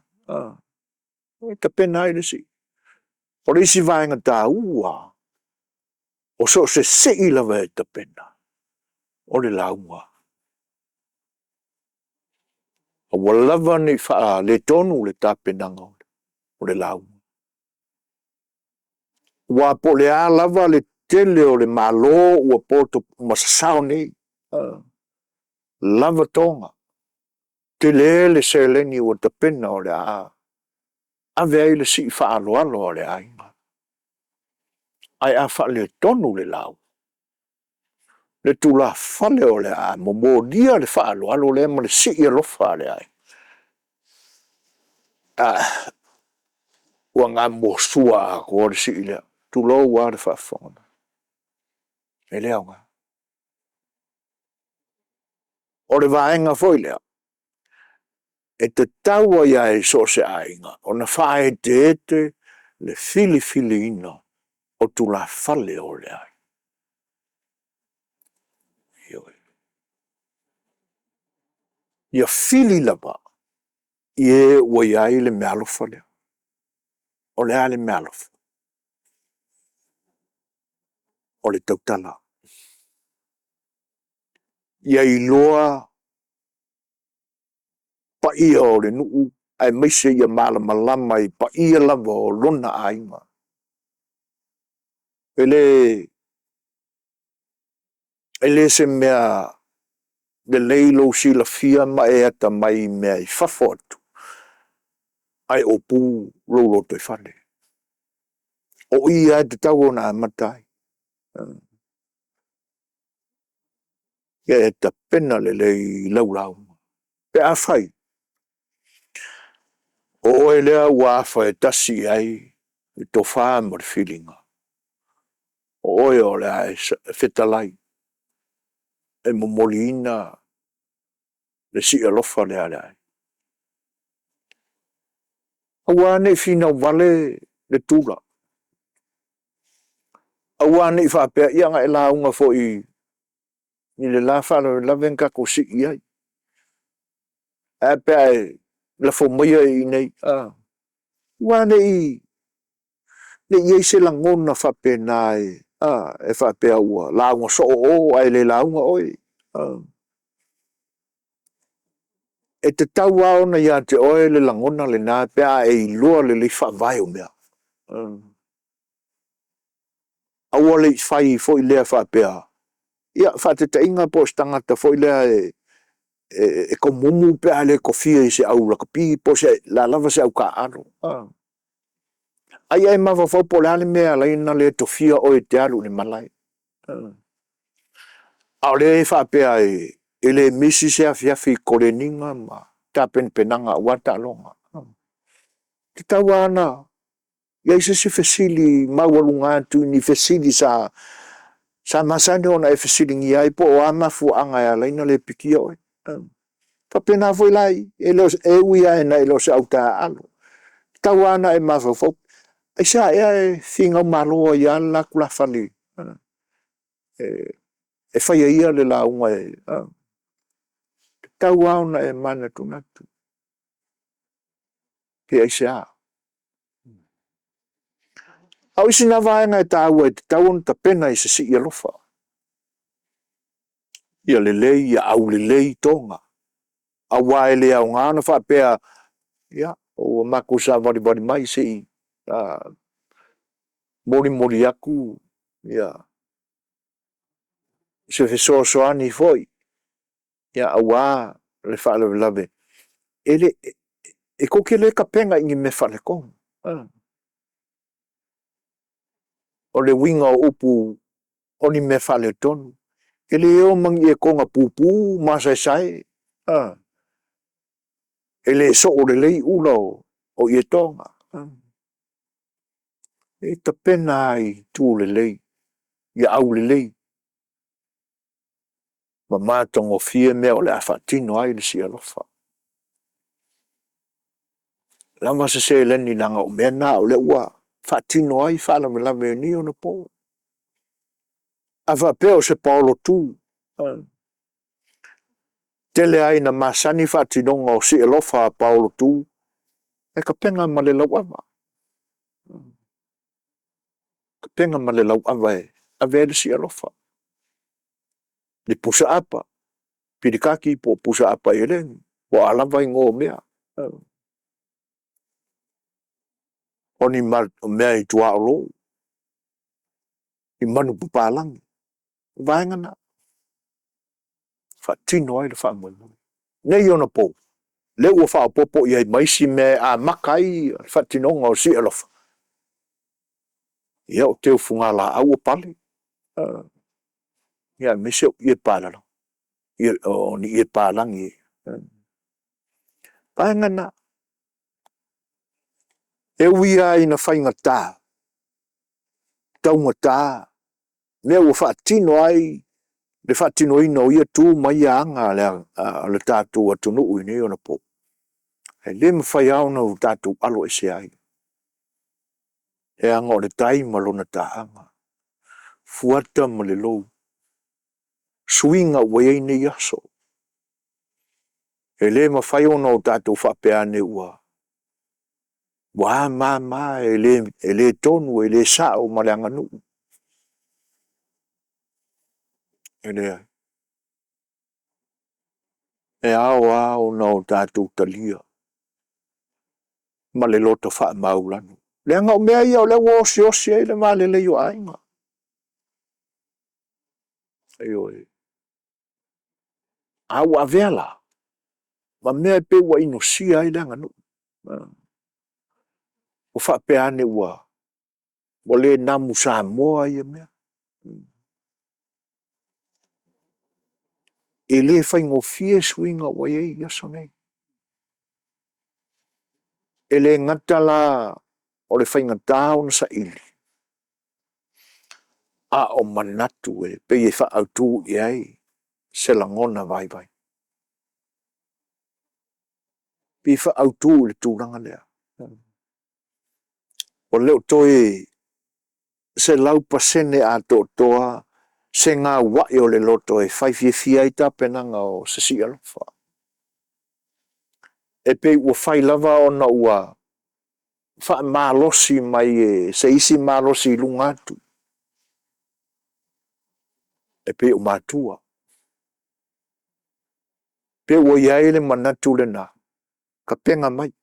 e tapena ai le sii. O le isi vaega taua o so o se sii lava e tapena, o le lauga. Aua lava ne i faaletonu le tapenaga o le lauga. Aua po o le a lava le Tele o le Malo ua poto ma sasao nei, lava toga, tele le seleni ua tapena o le a ave ai le sii faaaloalo a le aiga. Ae a faaletonu le lauga, le tulafale o le a momolia le faaaloalo lea ma le sii alofa a le aiga, a, ua gamuasua atoa le sii lea, tulou lava le faafofoga mai. E le aoga. O le vaega foi lea, e tatau ai lava i so o se aiga ona faaeteete le filifiliina o tulafale o le aiga. Ioe. Ia fili lava i e ua i ai le meaalofa lea. O le a le meaalofa? O le tautala. Ia iloa paia o le nuu aemaise ia malamalama i paia lava o lona aiga. E le se mea lelei lou silafia ma e atamai i mea i fafo atu, ae opu lou lotoifale. O i lava e tatau ona amata ai. Ia e tapena lelei i lau lauga, pe afai o oe lea ua afa e tasi i ai le tofa ma le filiga, o oe o le a e fetalai e momoliina le sii alofa lea a le aiga. Aua ne i finau vale le tula, aua ne i faapea, ia na e lauga foi i le la faalavelave na tatou sii ai, ae a pe a e lafo maia i inei. Aua ne i i ai se lagona faapena e faapea ua lauga soo o ae le lauga oe. E tatau lava ona ia te oe le lagona lena pe a e iloa lelei faavae o mea. Aua le i fai foi lea faapea, ia, faataitaiga po o se tagata foi lea e tomumu pe a le tofia i se au lakapi po o le a lava se autaaalo a, a ia e mafaufau po o le a le mea e ala ai ona le tofia oe e te alu i le malae. A o lea e faapea e le misi se afiafi i toleniga ma tapenapenaga aua taaloga. E tatau lava ona i ai se isi fesili maualuga atu i ni fesili sa masani ona e fesiligia ai po o a mafuaaga e ala ai ona le pikia oe. E faapena foi la i i, e ui lava ina e le o se autaaalo, e tatau lava ona e mafaufau, aisea ea e finau malo ai lava le la tulafale e fai e ia le lauga e a? E tatau lava ona e manatunatu, pe aisea. A o isi na vaega e taua e tatau ona tapena i se sii alofa, ia lelei ia aulelei toga, aua e le aoga ona faapea, ia, ua matou savalivali mai se i molimoli atu se fesoasoani foi aua le faalavelave. E le, e tou te le tapena i ni mea faaletonu. O le uiga o upu o ni mea faaletonu, e le o ma ni etoga pupu ma masaesae, a, e le soo lelei ula o ietoga. E tapena lava i itu lelei, ia aulelei ma matagofie mea o le a faatino ai le sii alofa. Lava se seleni leaga o mea na o lea ua faatino ai faalavelave o nei ona po. A faapea o se paolo tu, e tele lava ina masani faatinoga o sii alofa a paolo tu, e tapena ma le lauava, tapena ma le lauava e ave ai le sii alofa, le pusaapa pilikati po o pusaapa eleni, po o a lava igoa o mea. O ni mea i tuaolo. Ni manupapalagi. O vaega na e faatino ai le faamoemoe. Nei ona po, lea ua faaopoopo i ai ma isi mea e amata ai le faatinoga o le si'ialofa, ia o teufugalaau ua pale, ia aemaise o ie palalagi, o ni ie palagi. O vaega na. E ui lava ina faigata, taugata mea ua faatino ai le faatinoina o ia tu ma ia aga a le tatou atunuu i nei ona po, e le mafai lava ona o tatou aloese ai, leaga o le tai ma lona taaga, fuata ma le lou, suiga ua i ai nei aso. E le mafai ona o tatou faapea ane ua a ma ma, e le tonu e le sa'o ma le aganuu. E leai. E ao lava ona o tatou talia ma le loto faamaualalo, leaga o mea ia o lea ua osiosi ai le va lelei o aiga. Ioe. A ua avea la ma mea e pei ua inosia ai le aganuu, ua faapea ane ua le namu Samoa ia mea. E le faigofie suiga ua i ai i aso nei. E le gata la o le faigata ona saili, a o manatu e pei e faaautu i ai se lagona vaivai. Pe faaautu i le tulaga lea. Ua le o toe 100% atoatoa se gauai o le loto e fai fiafia ai tapenaga o se si'ialofa. E pei ua fai lava ona ua faamalosi mai e se isi malosi i luga atu, e pei o matua. Pei ua i ai le manatu lena, tapena mai,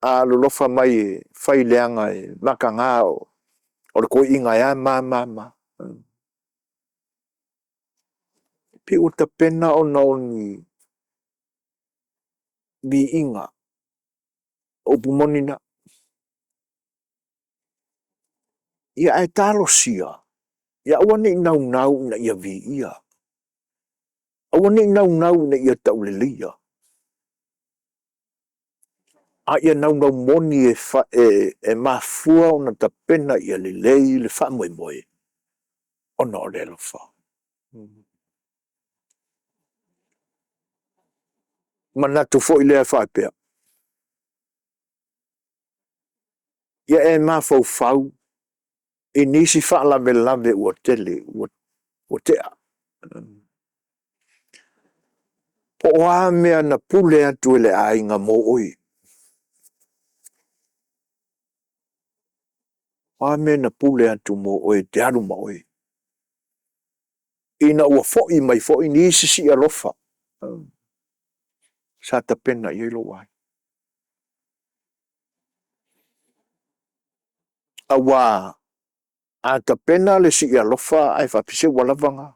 a alolofa mai e fai leaga e mataga o le toeaina e a ma ma ma. E pei ua tapena ona o ni viiga, o upu moni na. Ia ae talosia, ia aua ne i naunau ina ia viia, aua ne i naunau ina ia tauleleia, a ia naunau moni e mafua ona tapena ia lelei le faamoemoe, ona o le alofa. Manatu foi lea faapea, ia e mafaufau i nisi faalavelave ua tele ua tea. Po o a mea na pule atu e le aiga mo oe? O a mea na pule atu mo oe e te alu ma oe? Ina ua foi mai foi nisi si'ialofa sa tapena i ai lou aiga. Aua a tapena le si'ialofa ae faapea, se ua lava na,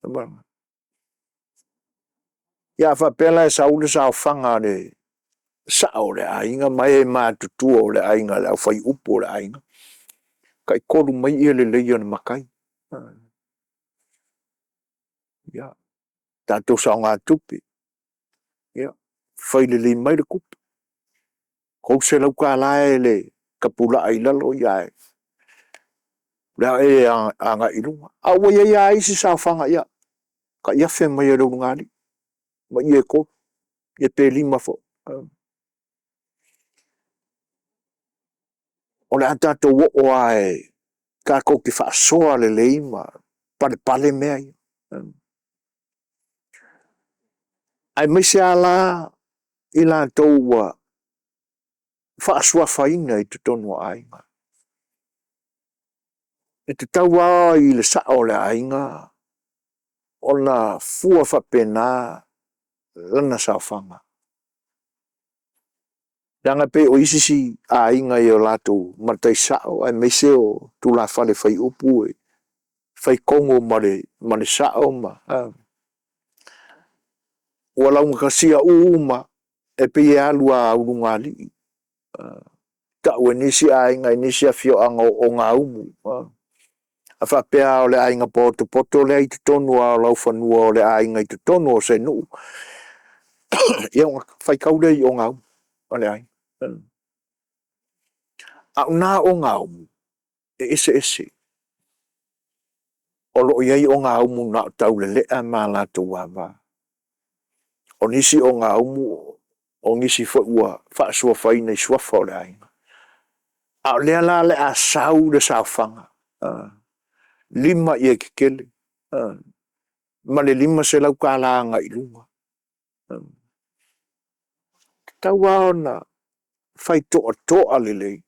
lava na. Ia a faapea la e sau le saofaga a le sa'o o le aiga ma e matutua o le aiga le aufaiupu a le aiga, taitolu mai ie lelei o le matai, ia, tatou saogatupe, ia, fai lelei mai le tupe, $300 e le tapulaa i lalo ae o le a oe e agai i luga. A ua i ai lava isi saofaga, ia, tai $1,000 mai e le ulugalii ma ie e tolu, ia pe lima foi. O le a tatou oo lava e tatou te faasoa lelei ma palepale mea ia, aemaise lava la i latou ua faasuafaina i totonu o aiga. E tatau lava i le sa'o o le aiga ona fua faapena lana saofaga. Leaga e pei o isi isi aiga i o latou matai sao aemaise o tulafale faiupu e faitogo ma le ma le sao ma ua laugatasia uma e pei e alu lava a ulugalii. Tau e nisi aiga i nisi afioaga o Ogaumu, a faapea lava o le aiga potopoto lea e i totonu lava o laufanua o le aiga i totonu o se nuu, ia ona faitau lea i Ogaumu a le aiga. A o na Ogaumu, e eseese. O lo o i ai Ogaumu na o taulelea ma latou ava. O nisi Ogaumu o nisi foi ua faasuafaina i suafa o le aiga. A o lea la o le a sau le saofaga, 5 e tetele ma le $500 agai i luga. E tatau lava ona fai toatoa lelei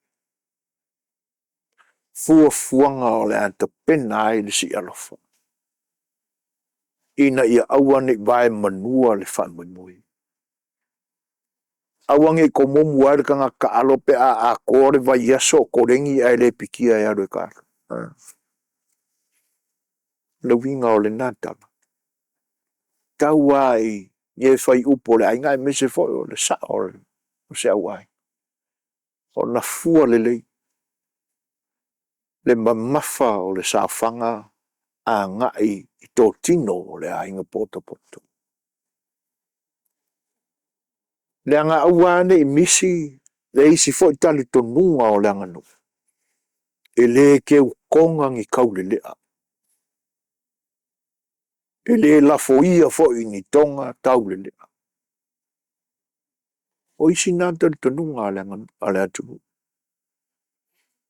fuafuaga o le a tapena ai le si'ialofa, ina ia aua ne i vaemanua le faamoemoe. Aua ne i tomumu ai le tagata taalo pe a atoa le vaiaso o koleni ae le pikia e alu e taalo. O le uiga o lena tala, tau lava i e faiupu o le aiga aemaise foi o le sa'o o se auaiga, ona fua lelei le mamafa o le saofaga agai i totino o le aiga potopoto. Leaga aua lava ne i misi le isi foi talitonuga o le aganuu, e le teutoga ni taulelea, e le lafoia foi i ni toga taulelea. O isi na talitonuga a le atunuu.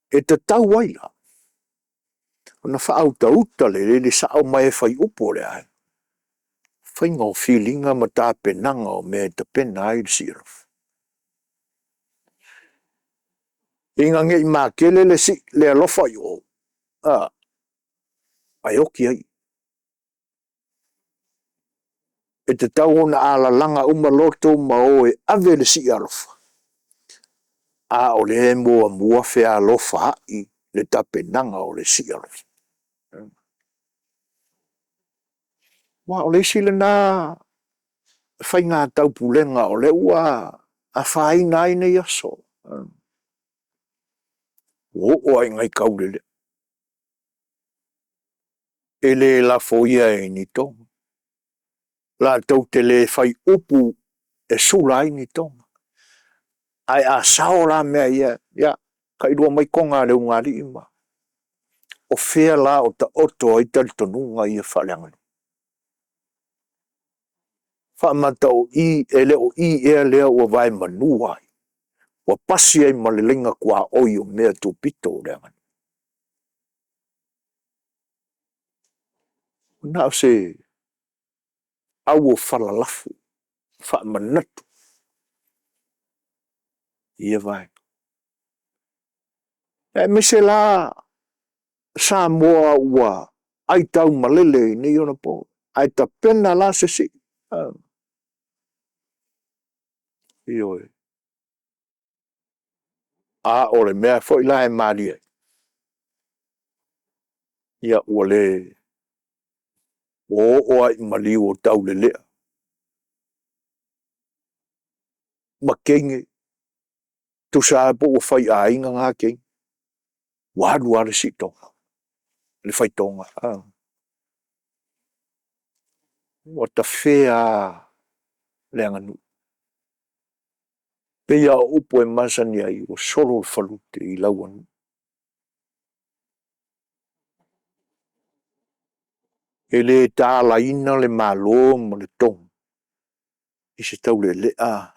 E tatau ai la ona faautauta lelei le sao ma e faiupu o le aiga, faiga o filiga ma tapenaga o mea e tapena ai le si'ialofa. Ina ne i matele le le alofa i o, ae oti ai i i. E tatau ona alalaga uma loto ma o e ave le si'ialofa, a o lea e muamua fealofaai le tapenaga o le si'ialofa. Aua o le isi lena faiga taupulega o lea ua afaina ai nei aso, ua oo lava ina i taulelea, e le lafoia e ni toga, latou te le fai upu e sula ai ni toga. Ae a sao la mea ia, ia, tailua mai toga a le ulugalii ma… O fea la o taoto ai talitonuga ia faaleaganuu? Faamata o i, e le o i ea lea ua vaemanua ai, ua pasi ai ma le laina tuaoi o mea tupito o le aganuu? Na o se auofala faamanatu i ia vaega. Aemaise la Samoa ua aitaumalele i nei ona po, ae tapena la se sii. Ioe. A o le mea foi la e malie ai, ia ua le ua oo lava i maliu o taulelea ma teine, tusa lava pe ua faiaiga na teine, ua alu lava le siitoga, le faitoga. Ua tafea lava le aganuu. E pei lava o upu e masani ai, ua solo le falute i lauanuu. E le talaina le Malo ma le toga i se taulealea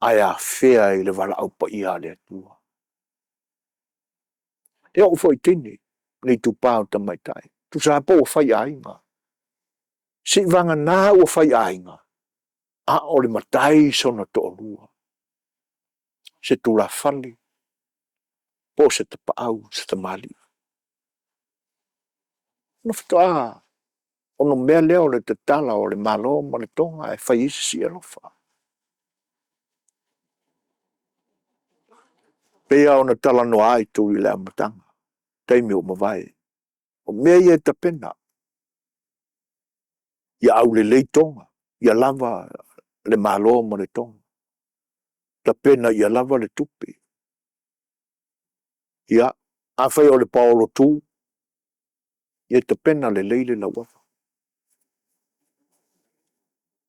ae afea i le valaau paia a le Atua. E oo foi i teine, le itupa o tamaitai, tusa lava po ua faiaiga, seivagana ua faiaiga, a o le matai sona toalua, se tulafale, po o se tapaau se tamalii. Ona faatoa onomea lea o le tatala o le Malo ma le toga ae fai ai se si'ialofa. Pei lava ona talanoa atu i le amataga, taimi ua mavae, o mea ia e tapena, ia aulelei toga, ia lava le malo ma le toga, tapena ia lava le tupe. Ia, afai o le paolo tu, ia tapena lelei le lauava.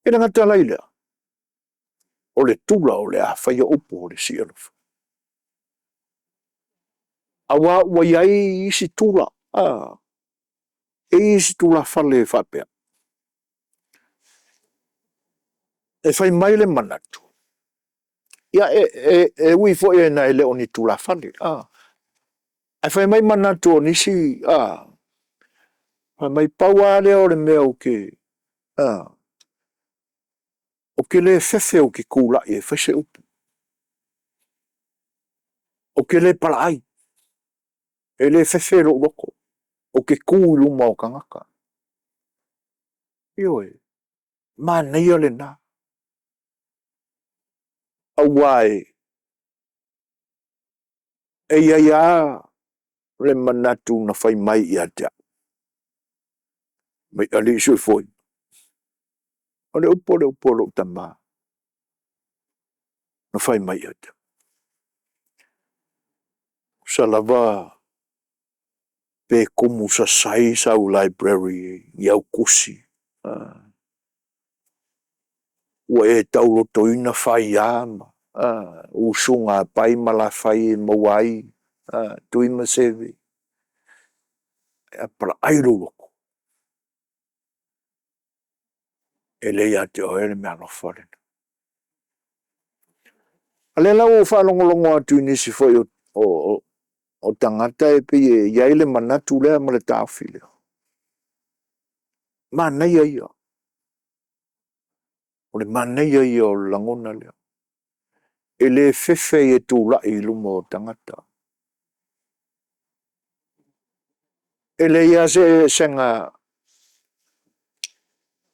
E le gata la i lea, o le tula o le a faia upu o le si'ialofa, aua ua i ai isi tula, a, e i ai isi tulafale e faapea, e fai mai le manatu, ia e ui foi ina e le o ni tulafale, ae fai mai manatu o nisi, fai mai pau lava lea o le mea ou te, ou te le fefe ou te tulai e fai se upu, ou te le palaai, e le fefe lou loto ou te tu i luma o tagata. Ioe, manaia lena, aua e i ai lava le manatu na fai mai ia te au, fai mai, alii Soifua, o le upu o le upu a lou tama, na fai mai ia te au, tusa lava pe tumu sasai sau library i au tusi, ua e taulotoina faia ma usuga a Pai ma Lafai e maua ai Tui ma Seve, ae a palaai lou loto, e le ia te oe le meaalofa lena. A lea la ua ou faalogologo atu i nisi foi o tagata e pei e i ai le manatu lea ma le taofi lea, manaia ia. O le manaia ia o le lagona lea. E le fefe e tulai i luma o tagata. E leai lava sega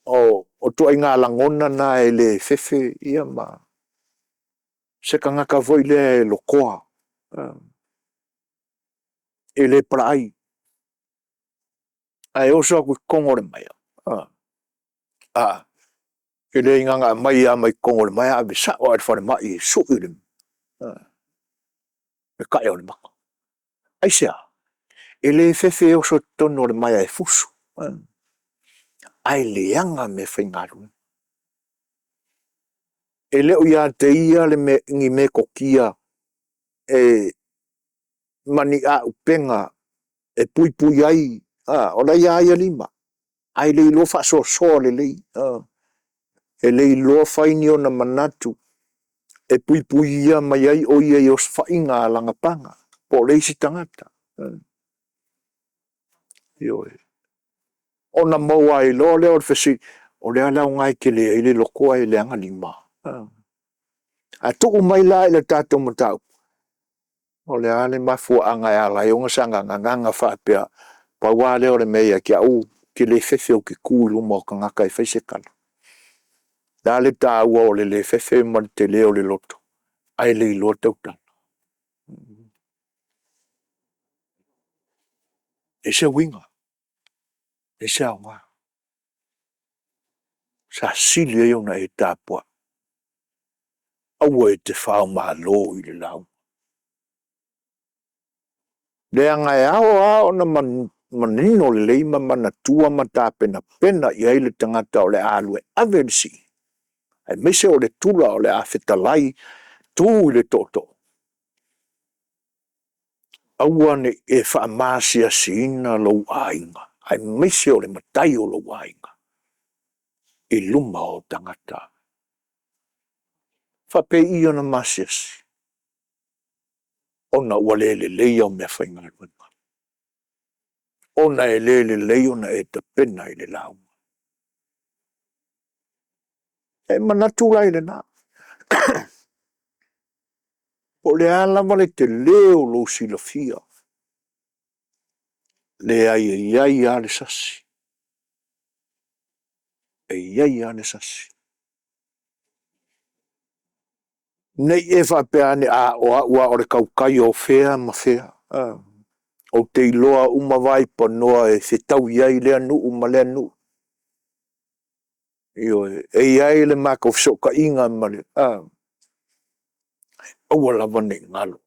o ituaiga lagona na e le fefe ia ma se tagata foi lea e lotoa, e le palaai. Ae oso atu i totonu o le maea, a, e le na ona aumai lava mai totonu o le maea ave sao lava i le falemai e sui le tae o le mata. Aisea? E le fefe e oso i totonu o le maea e fusu, ae leaga meafaigaluega. E le o ia te ia le mea, ni metotia ma ni aupega e puipui ai, o la e ia ia lima, ae le iloa faasoasoa lelei, e le iloa fai ni ona manatu e puipuia mai ai o ia i osofaiga a lana paga po o le isi tagata. Ioe. Ona maua ai loa lea o le fesili, o le a le aoga e tele ai le loto ae leaga lima? A tuu mai la i le tatou mataupu, o le a le mafuaaga e ala ai ona saga gagana faapea, pau lava lea o le mea ia te au, ou te le fefe ou te tu i luma o tagata e fai se tala. O le a le taua o le le fefe ma le tele o le loto ae le iloa tautala? E ese uiga, ese aoga. Sa sili ai ona e tapuai, aua e te faomalo i le lauga, leaga e ao lava ona manino lelei ma manatua ma tapenapena i ai le tagata o le a alu e ave le sii, aemaise o le tula o le a fetalai, tu i le tootoo, aua ne i e faamaasiasiina lou aiga, aemaise o le matai o lou aiga i luma o tagata. E faapei i ona maasiasi? Ona ua le lelei au meafaigaluega, ona e le lelei ona e tapena i le lauga. E manatu la i lena, po o le a lava le tele o lou silafia, leai e i ai lava le sasi, e i ai lava le sasi. Ne i e faapea ane, a, o au lava o le tautai o fea ma fea. A. Ou te iloa uma vaipanoa e fetaui ai lea nuu ma lea nuu. Ioe. E i ai le matou fesootaiga ma le a, aua lava ne i galo,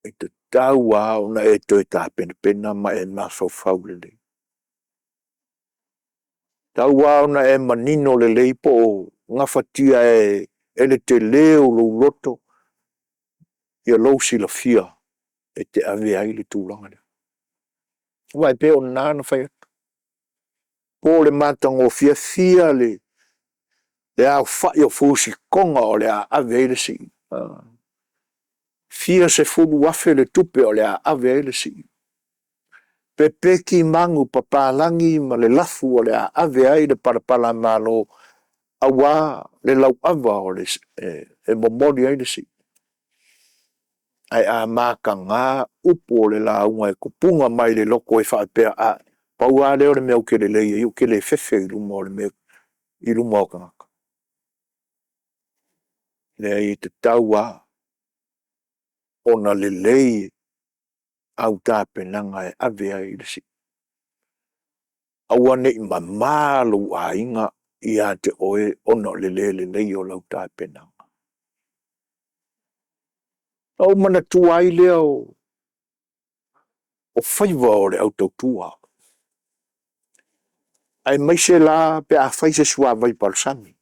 e tatau lava ona e toe tapenapena ma e mafaufau lelei. E tatau lava ona e manino lelei po o gafatia e le tele o lou loto lou silafia e te avea ai le tulaga lea. Aua e pei o lena na fai atu, po o le matagofie, fia le aofai o fusitoga o le a ave ai le sii? Fia sefulu afe le tupe o le a ave ai le sii? Pepeki manupapalagi ma le lafu o le a ave ai le palapalamalo aua le lauava e momoli ai le sii. Ae a mataga upu o le lauga e tupuga mai le loto e faapea, a, pau lava lea o le mea ou te lelei ai, ou te le fefe i luma o le mea i luma o tagata. Leai, e tatau lava ona lelei au tapenaga e ave ai le sii. Aua ne i mama lou aiga ia te oe ona o le le lelei o lau tapenaga. Ona ou manatua ai lea o faiva o le au tautua, aemaise la pe a fai se suavai palasami.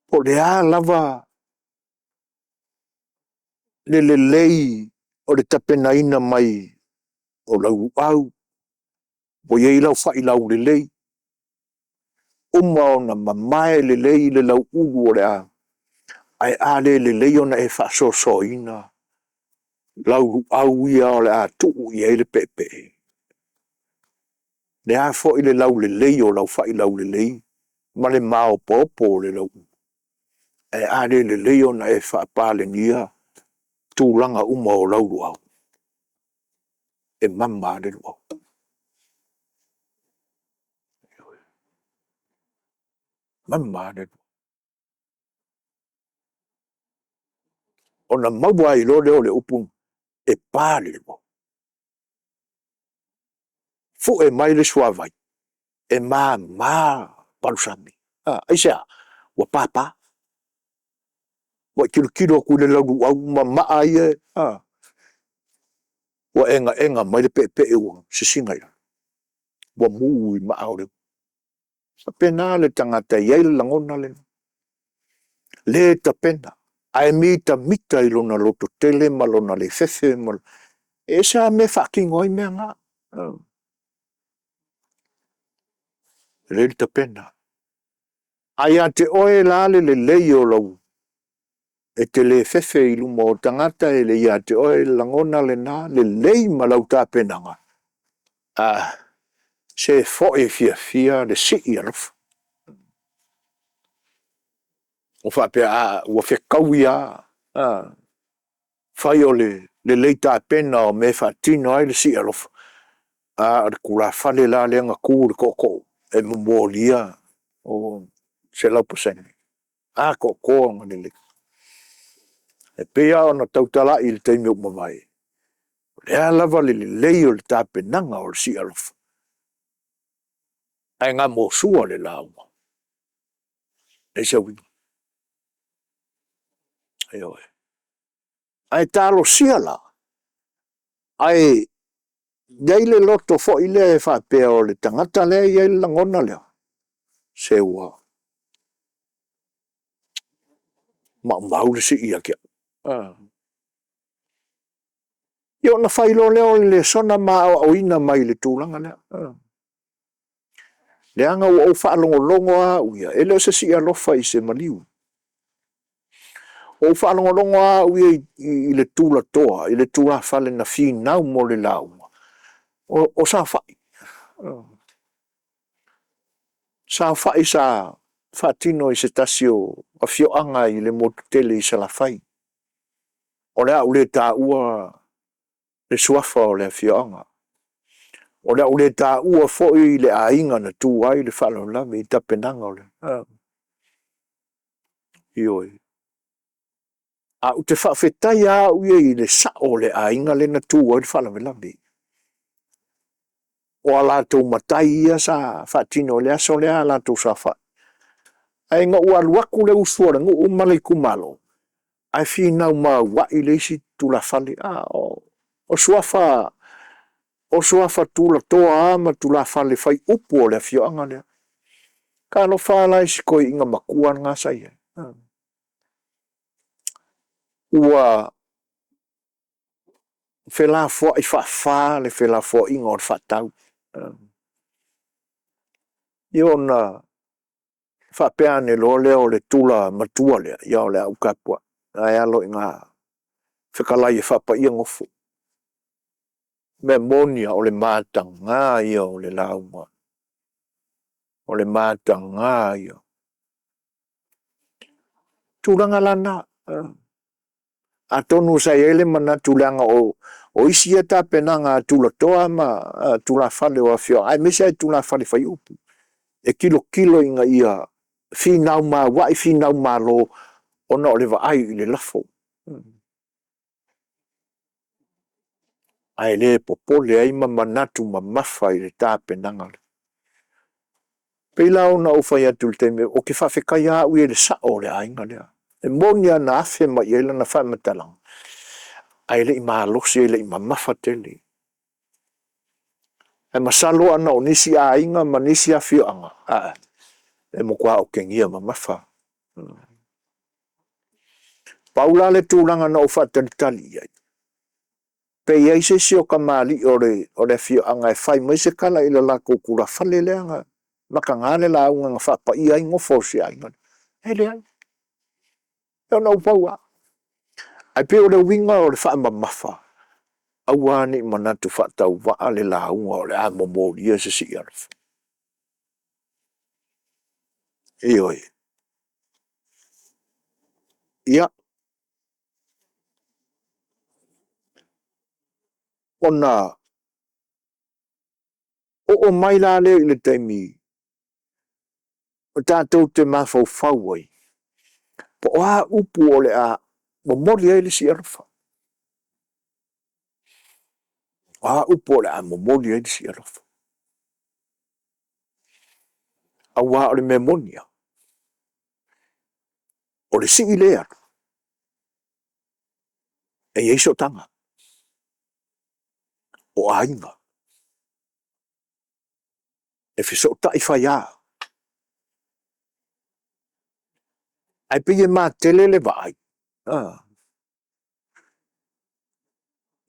Po o le a lava le lelei o le tapenaina mai o lau luau, ua i ai lau fai laulelei, uma ona mamae lelei le lauulu o le a… Ae a le lelei ona e faasoasoaina lau luau ia o le a tuu i ai le peepee, le a foi le laulelei o lau fai laulelei ma le maopoopo o le lauulu, ae a le lelei ona e faapalenia tulaga uma o lau luau, e mama lava le luau. Ioe. Mama lava le luau. Ona maua ai loa lea o le upu, e pa le luau. Fue mai le suavai, e mama palusami. Aisea? Ua papa. Ua e tilotilo atu i le lau luau ma maa ia e a, ua egaega mai le peepee ua sisina i lalo, ua mu i maa o le uo. E faapena le tagata e i ai le lagona lena, le tapena, ae mitamita i lona lototele ma lona le fefe ma… E ese lava mea e faatino ai mea na. E lelei le tapena. A ia te oe la le lelei o lou… e te le fefe i luma o tagata, e le ia te oe le lagona lena, lelei ma lau tapenaga, a, se foi fiafia le sii alofa. Ua faapea, a, ua fetaui lava, a, fai o le lelei tapena o mea e faatino ai le sii alofa, a o le tulafale la lea na tu i le tootoo e momolia, o, 100% atoatoa ma lelei. E pei lava ona tautalai i le taimi ua mavae, o le a lava le lelei o le tapenaga o le sii alofa, ae gamosua le lauga, e leai se uiga. Ioe. Ae talosia la, ae i ai le loto foi lea e faapea o le tagata lea e i ai le lagona lea, se ua maumau le sii ia te au. Ia ona fai loa lea o le lesona ma aoaoina mai i le tulaga lea. Leaga ua ou faalogologo lava au ia, e le o se si'ialofa i se maliu. Ua ou faalogologo lava au ia i le tulatoa, i le tulafale na finau mo le lauga, o saofai. Saofai sa faatino i se tasi o afioaga i le motu tele i Salafai. O le a ou le taua le suafa o le afioaga. O le a ou le taua foi le aiga na tu ai le faalavelave i tapenaga o le... Ioe. Ae ou te faafetai lava au ia i le sao o le aiga lea na tu ai le faalavelave. O a latou matai ia sa faatino i le aso lea a latou saofai. Ae ina ua alu atu le usu a le nuu ma le itumalo, ae finau mauai le isi tulafale, a, o suafa o suafa tulatoa lava ma tulafale faiupu o le afioaga lea. Talofa la i si toeaina matua lena sa i ai. Ua felafoai faafa le felafoaiga o le faatau. Ia ona faapea ane loa lea o le tula matua lea, ia o le a ou tapuai, ae alo i ina fetalai e faapaia nofo. O le mea moni lava, o le mataga ia o le lauga, o le mataga ia. O tulaga la na, atonu sa i ai le manatu leaga o isi ia tapenaga a tulatoa ma tulafale o afioaga aemaise lava i tulafale faiupu, e tilotilo ina ia finau mauai, finau malo ona o le vaai i le lafo. Ae le popole ai ma manatu mamafa i le tapenaga. E pei la ona ou fai atu i le taimi, ou te faafetai lava au ia i le sao o le aiga lea. E moni lava na afe mai i ai lana faamatalaga, ae le i malosi e le i mamafa tele. Ae masalo ana o nisi aiga ma nisi afioaga, a, e matua otegia mamafa. Pau la le tulaga na ou faatalitali i ai, pe i ai se isi o tamalii o le afioaga e fai mai se tala i le latou tulafale lea na mataga le lauga na faapaia ai nofo a si aiga lea. E leai. Ia ona ou pau lava. Ae pei o le uiga o le faamamafa, aua ne i manatu faatauvaa le lauga o le a momolia se sii alofa. Ioe. Ia, ona oo mai la lea i le taimi o tatou te mafaufau ai, po o a upu o le a momoli ai le sii alofa. O a upu o le a momoli ai le sii alofa? Aua o le mea moni lava, o le sii lea e alu, e i ai sootaga, o aiga, e fesootai faia. Ae pei e matele le vaai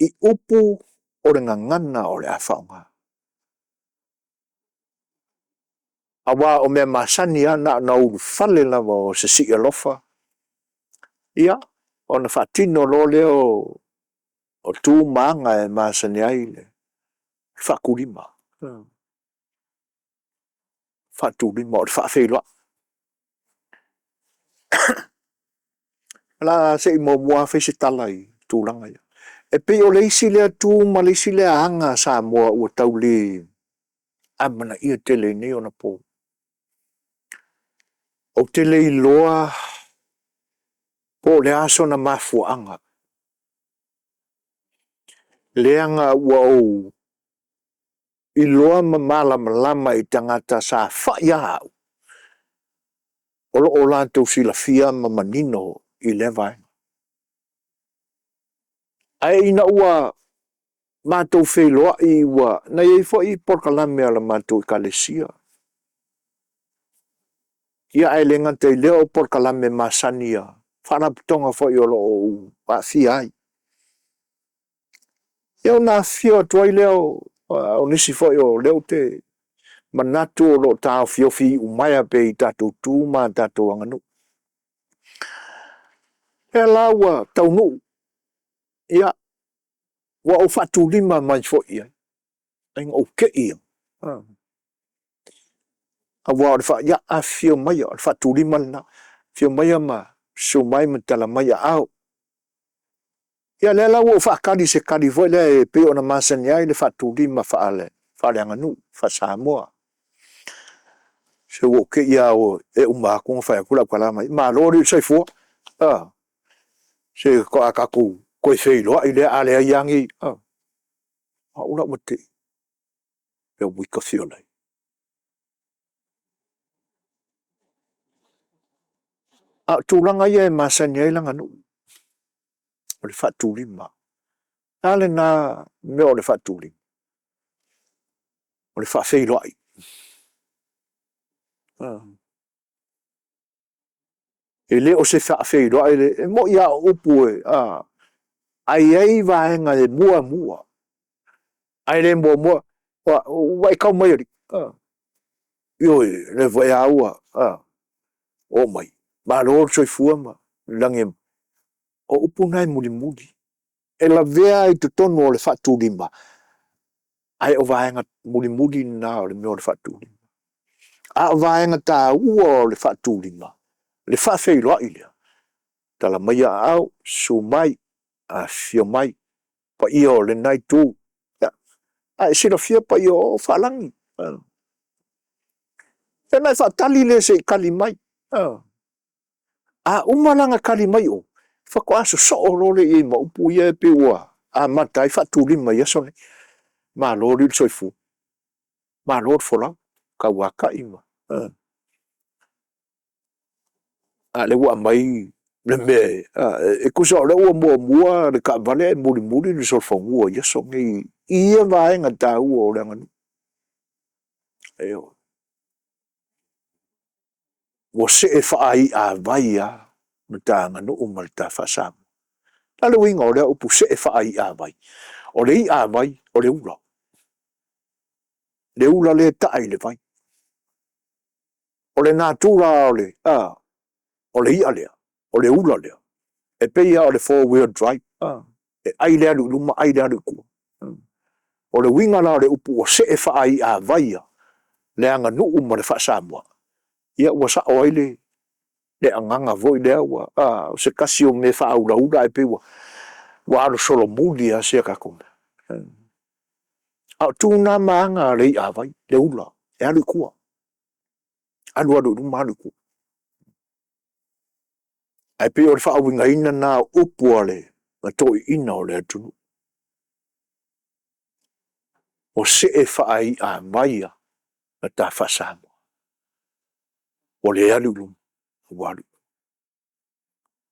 i upu o le gagana o le a faaaoga. Aua o mea masani lava na ona ulufale lava o se sii alofa, ia, ona faatino loa lea o tu ma aga e masani ai le faatulima. Faatulima o le faafeiloai. O le a se i muamua lava fai se tala i tulaga ia. E pei o le isi lea tu ma le isi lea aga a Samoa ua tau le amanaia tele i nei ona po. Ou te le iloa po o le a sona mafuaaga, leaga ua ou iloa ma malamalama i tagata sa fai lava au, o lo o latou silafia ma manino i lea vaega. Ae ina ua matou feiloai ua... na i ai foi polokalame a le matou Ekalesia, ia ae le gata i lea o polokalame masani a faalapotopotoga foi o lo o ou aafia ai. Ia ona afifio atu ai lea o nisi foi o lea ou te manatu o lo o taofiofi iumaea pea i tatou tu ma tatou aganuu. O lea la ua taunuu, ia, ua ou faatulima mai foi i ai, ai na ou te i lava, aua o le ia, afifio maia, o le faatulima lena, afifio maia ma susu mai ma tala mai aao. Ia lea la ua ou faatali i se tali foi lea e pei ona masani ai le faatulima. Faaleaganuu, faa-Samoa. Se ua ou te i lava e uma atu ona fai atu lau tala mai, malo alii o le soifua. Se faatoa tatou toe feiloai lea, a leai lava ni… O au la ua te i, pe ua ita Fiolei. A o tulaga ia e masani ai le aganuu, o le faatulima. A lena mea o le faatulima? O le faafeiloai. E le o se faafeiloai lea, e moni lava o upu e ae i ai vaega e muamua, ae le muamua, ua e tau mai alii, ioe, o lea foi lava ua oo mai, malo le soifua ma le lagi e mama. O upu na e mulimuli, e lavea ai i totonu o le faatulima, ae o vaega mulimuli na o le mea o le faatulima. A o vaega taua o le faatulima, le faafeiloai lea, tala maia aao, susu mai, afifio mai, paia o lena Itu, ia, a e silafia paia o oo o faalagi. Ia ona e faatali lea se i tali mai. A uma la ona tali mai o, faatoa sosoo loa lea i ai ma upu ia e pei ua amata ai faatulima i aso nei. Malo alii le soifua, malo le folau, tauatai ma a. A o lea ua aumai le mea e tusa o lea ua muamua le taavale ae mulimuli le solofanua i aso nei i ia vaega taua o le aganuu. Ioe. Ua see faaiavai lava le ta aganuu ma le ta faa-Samoa. O le a le uiga o lea upu see faaiavai? O le iavai, o le ula. Le ula lea e taa i le vai. O le natura o le i'a lea, o le ula lea, e pei lava o le 4 wheel drive, e ai le alu i luma ai le alu i tua. O le uiga la o le upu ua see faaiavai a le aganuu ma le faa-Samoa, ia ua sao ai le agaga foi lea ua o se tasi o mea faaulaula ae pei ua alu solomuli lava si a tatou mea. A o tu na ma aga a le iavai, le ula, e alu i tua, alu alu i luma alu i tua. Ae pei o le faauigaina lena o upu a toeaiina o le atunuu, ua see faaiavai a le ta faa-Samoa, ua le alu i luma, ua alu i tua.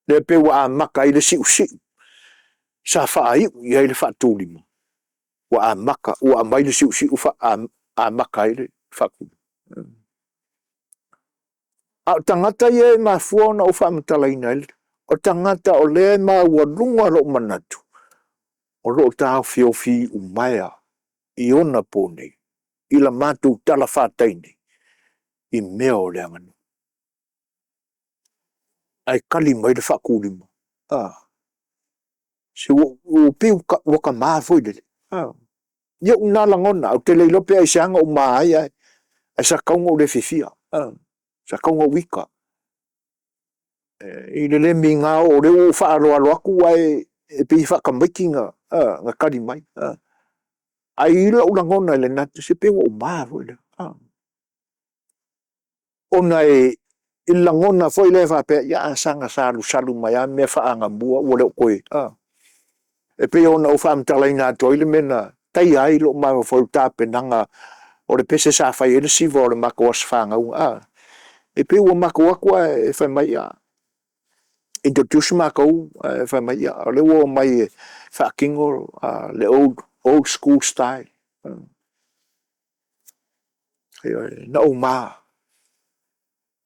Lea pei ua amata ai le siusiu sa faaiu i ai le faatulima, ua amata ua aumai le siusiu amata ai le faatulima. A o tagata ia e mafua ona ou faamatalaina ai, o tagata o lea e maualuga lou manatu, o lo o taofiofi iumaea i ona po nei i le matou talafatai nei i mea o le aganuu. Ae tali mai le faatulima, a, se ua pei ua ta foi lele, i ou na lagona, ae ou te le iloa pe aisea na ou ma ai ae sa tatau ona ou le fiafia, sa tatau ona ou ita i le le migao o lea ua ou faaaloalo atu ae pei e faatamaiti na tali mai. Ae i ai lou lagona i lena taimi, se pei ua ou ma foi lea, ona i le lagona foi lea faapea, ia a saga salusal mai lava mea faaagamua ua le o toe a. E pei ona ou faamatalaina atu ai le mea na taia ai lou mafaufau i le tapenaga o le pese sa fai ai le siva o le matou aso fanau, e pei ua matou o atu ae fai mai, ia, introduce matou ae fai mai, ia, o lea ua omai e faatino le old school style. Ioe. Na ou ma,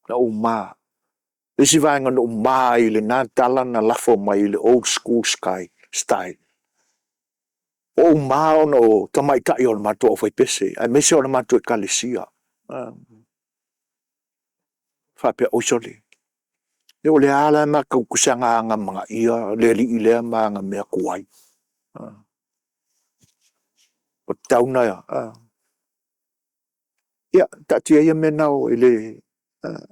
na ou ma. O le isi vaega na ou ma ai i lena tala na lafo mai i le old school style, ua ou ma ona o tamaitai o le matou aufaipese aemaise o le matou Ekalesia, faapea, oi sole, o lea lava la matou te saga amanaia le alii lea ma ana mea tuai. Ua tatau ona… Ia, taatia ia mea na e le…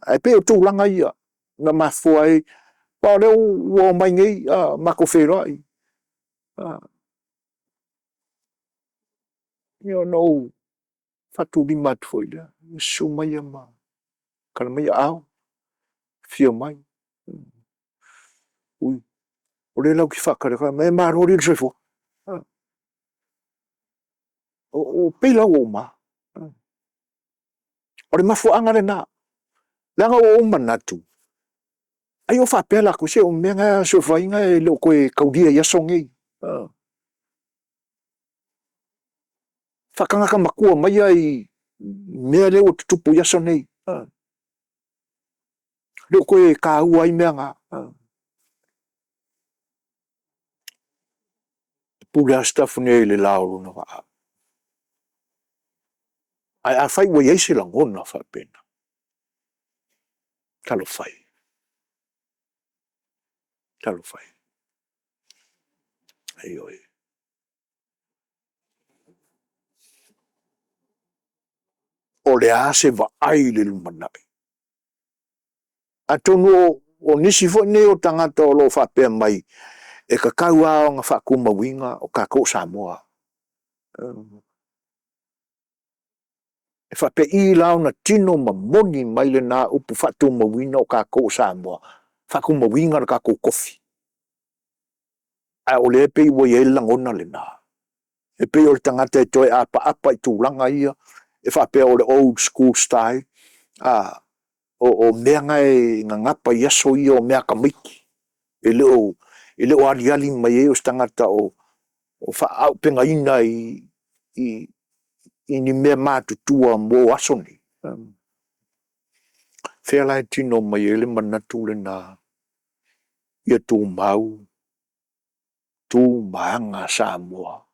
Ae pei o tulaga ia na mafua ai, aua o lea ua omai nei matou feiloai, ia ona ou Faatulima atu foi lea, susu mai ma tala mai aao, afio mai. Ui, o lea latou te faatalitali mai, e malo alii le soifua. O pei la ua uma. O le mafuaaga lena, leaga ua ou manatu, ai o faapea latou, se o mea na e Sulufaiga e le o toe taulia i aso nei. Faatagata matua maia i mea lea ua tutupu i aso nei. E le o toe taua ai mea na. E pule lava Sitafune i le la o lona vaa. Ae afai ua i ai se lagona faapena, talofa e, talofa e. Ioe. O le a se vaai i le lumanai? Atonu o nisi foi nei o tagata o lo o faapea mai, e tatau lava ona faatumauina o tatou o Samoa. E faapei la ona tino ma moni mai lena upu faatumauina o tatou o Samoa, faatumauina lo tatou tofi, a o lea e pei ua i ai le lagona lena, e pei o le tagata e toe apaapa i tulaga ia e faapea o le old school style, a, o mea na e gagapa i aso ia o mea a tamaiti, e le o aliali mai ai o se tagata o faaauupegaina i ni mea matutua mo aso nei. O fea la e tino mai ai le manatu lena ia tumau tu ma aga a Samoa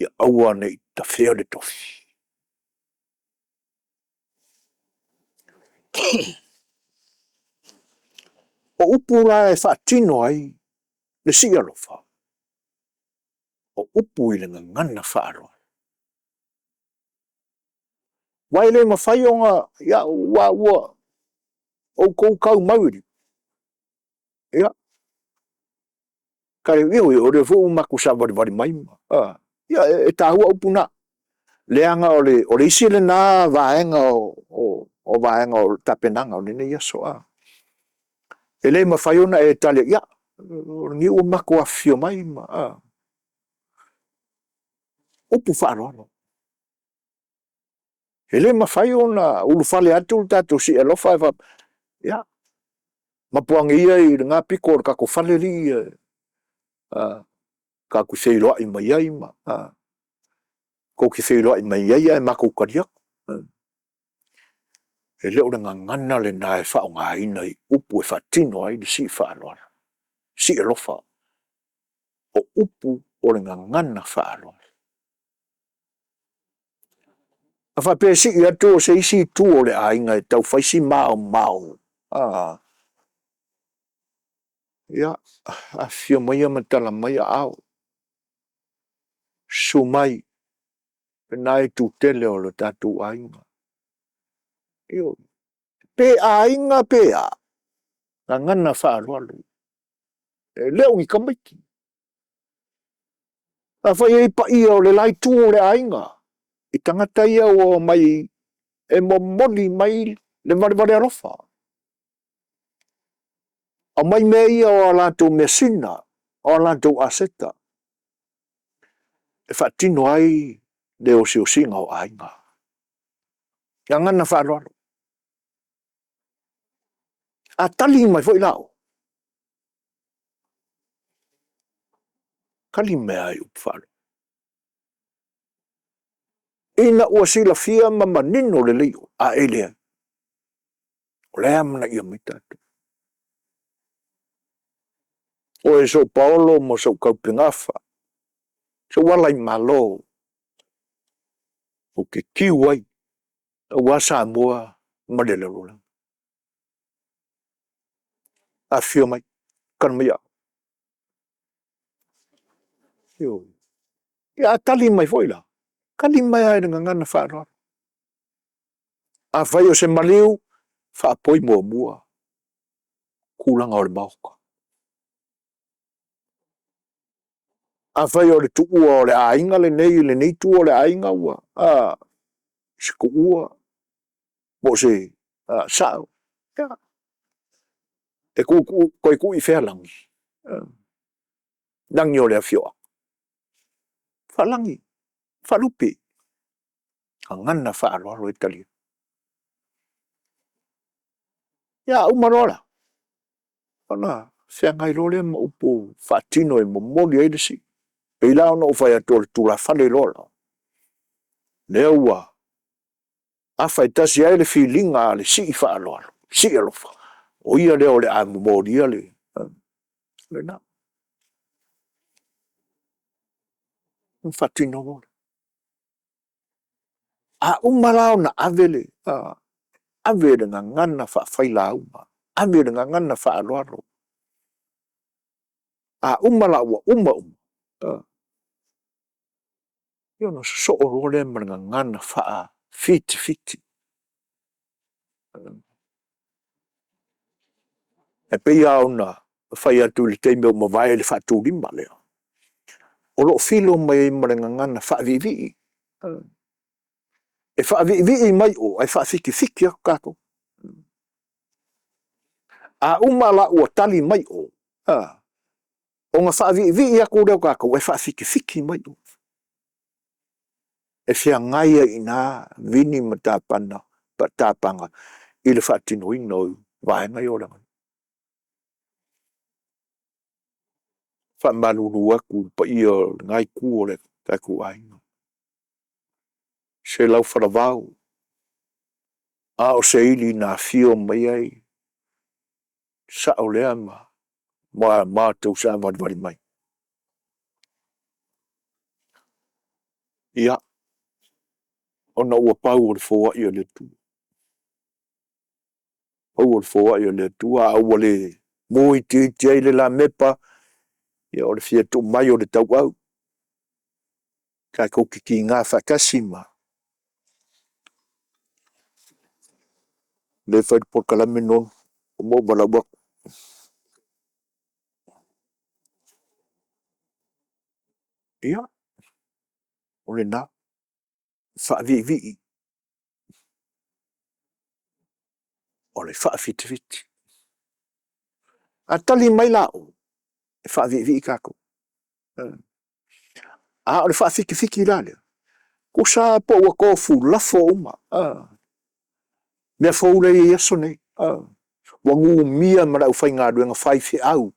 ia aua ne i tafea le tofi. O upu la e faatino ai le sii alofa, o upu i le gagana faaaloalo. Aua e le mafai ona, ia aua ua outou tau mau i lima, ia, ioe, o lea foi ua matou savalivali mai ma, a, ia e taua upu na, leaga o le isi lena vaega o vaega o le tapenaga o lenei aso. E le mafai ona e tali, ia, o lenei ua matou afifio mai ma, a. Upu faaaloalo. E le mafai ona ulufale atu le tatou sii alofa ae faapea, ia, mapu ane ia i lena pito o le tatou fale alii e tatou te feiloai mai ai ma, a, tou te feiloai mai ai ae matou tali atu. E le o le gagana lena e faaaogaina i upu e faatino ai le sii faaaloalo, sii alofa. O upu o le gagana faaaloalo. A faapea e sii atu o se isi itu o le aiga e tau fai si maomao, a, ia, afifio maia ma tala mai aao, susu mai lena itu tele o le tatou aiga. Ioe. Pe aiga pe a, gagana faaaloalo, e le o ni tamaiti. Afai e i ai paia o le la itu o le aiga i tagata ia ua omai e momoli mai le valevale alofa, aumai mea ia o a latou measina, o a latou aseta e faatino ai le osiosiga o aiga. Gagana faaaloalo. A tali mai foi la oe, tali mai lava i upu faaaloalo. Ina ua silafia ma manino lelei oe, a e leai, o la e amanaia mai tatou. O oe sou paolo ma sou taupegafa, sou ala i malo, ou te tiu ai aua Samoa ma le lalolagi. Afifio mai, tala mai aao. Ioe. Ia a tali mai foi la, tali mai lava i le gagana faaaloalo. Afai o se maliu, faapoi muamua tulaga o le Maota. Afai o le tuua o le aiga lenei i lenei itu o le aiga ua, a. se tuua, po o se sao, ia, e toe tuu i fea lagi? Lagi o le afioaga? Faalagi, faalupe, gagana faaaloalo e talia. Ia a uma loa la, ona feagai loa lea ma upu faatino e momoli ai le sii. E pei la ona ou fai atu o le tulafale loa la, lea ua afa e tasi ai le filiga a le sii faaaloalo, sii alofa, o ia lea o le a momolia le… o lena. Ona faatino loa lea. A uma la ona ave le, ave le gagana faafailauga, ave le gagana faaaloalo, a uma la ua uma uma, a, ia ona sosoo loa lea ma le gagana faafitifiti. E pei lava ona fai atu i le taimi ua mavae i le faatulima lea, o lo o filo mai ai ma le gagana faaviivii. E faaviivii mai o ae faafitifiti atu tatou. A uma la ua tali mai o, a, ona faaviivii atu lea o tatou ae faafitifiti mai o. E feagai ai i ina Vini ma Tapaga i le faatinoina o vaega ia o le aganuu. E faamalulu atu i le paia o lena Itu o le tatou aiga, se laufalavao, a o se ili na afio mai ai sao lea ma matou savalivali mai. Ia, ona ua pau o le foai a le Atua, pau o le foai a le Atua a ua le mu itiiti ai le lamepa, ia o le fia tuu mai o le tauau tatou te tiga faatasi ma o lea e fai le polokalame Nonu, ua uma ona ou valaau atu. Ia, o lena, faaviivii, o le faafitifiti. A tali mai la o, e faaviivii tatou. A o le faafitifiti la lea, tusa lava pe ua tofulafo uma, mea fou lea e i ai i aso nei, ua numia ma le aufaigaluega faifeau,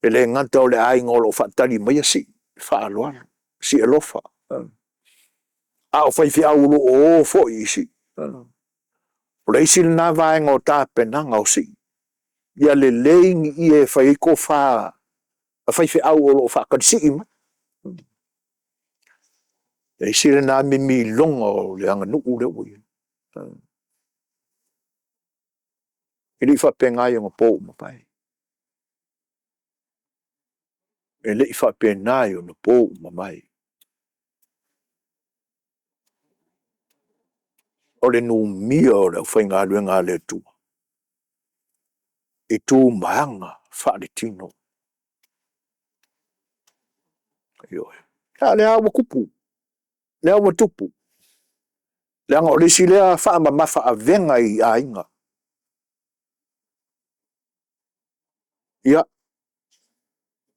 e le gata o le aiga o lo o faatali maia sii faaaloalo, sii alofa, a o faifeau o lo o o foi i sii. O le isi lena vaega o tapenaga o sii, ia lelei ni ie e fai ai tofa a faifeau o lo o faatalisii mai. O le isi lena mimiloga o le aganuu lea ua i ai. E le i faapena i ona po ua mavae. E le i faapena i ona po ua mavae. O le numia o le aufaigaluega a le Atua i tu ma aga faaletino. Ioe. A o lea lava ua tupu, lea ua tupu, leaga o le isi lea faamamafa avega i aiga. Ia,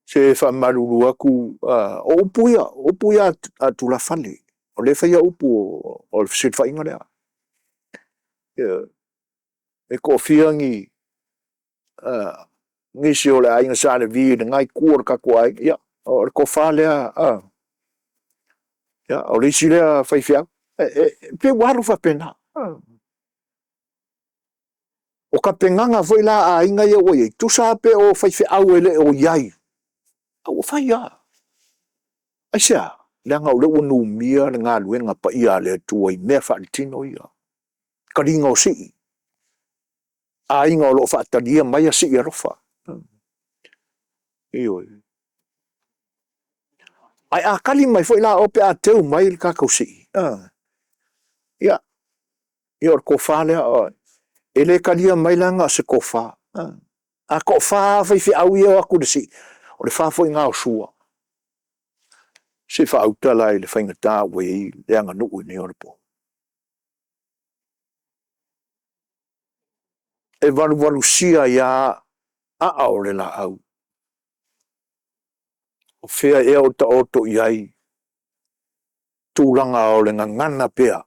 se faamalulu atu, o upu ia, o upu ia a tulafale, o lea e faia upu o le fesilafaiga lea. Ioe. E toafia nisi o le aiga Sa Levi i lena itu o le tatou aiga? Ia, o le tofa lea, ia, o le isi lea faifeau. E pei ua alu faapena. O tapenaga foi la a aiga ia ua i ai, tusa lava pe o faifeau e le o i ai, a ua fai lava. Aisea? Leaga o lea ua numia le galuega paia a le Atua i mea faaletino ia, taliga o sii, aiga o lo o faatalia maia sii alofa. Ioe. Ae a tali mai foi la oe pe a teu mai le tatou sii, a, ia, ia o le tofa lea, e le talia mai la na o se tofa. A toafa lava faifeau ia e o atu i le sii, o le fa foi lena o Sua. Se i faauta la i le faigata ua i ai le aganuu i nei ona po. E valuvalusia ai lava aa o le laau. O fea ea o taoto i ai tulaga o le gagana pea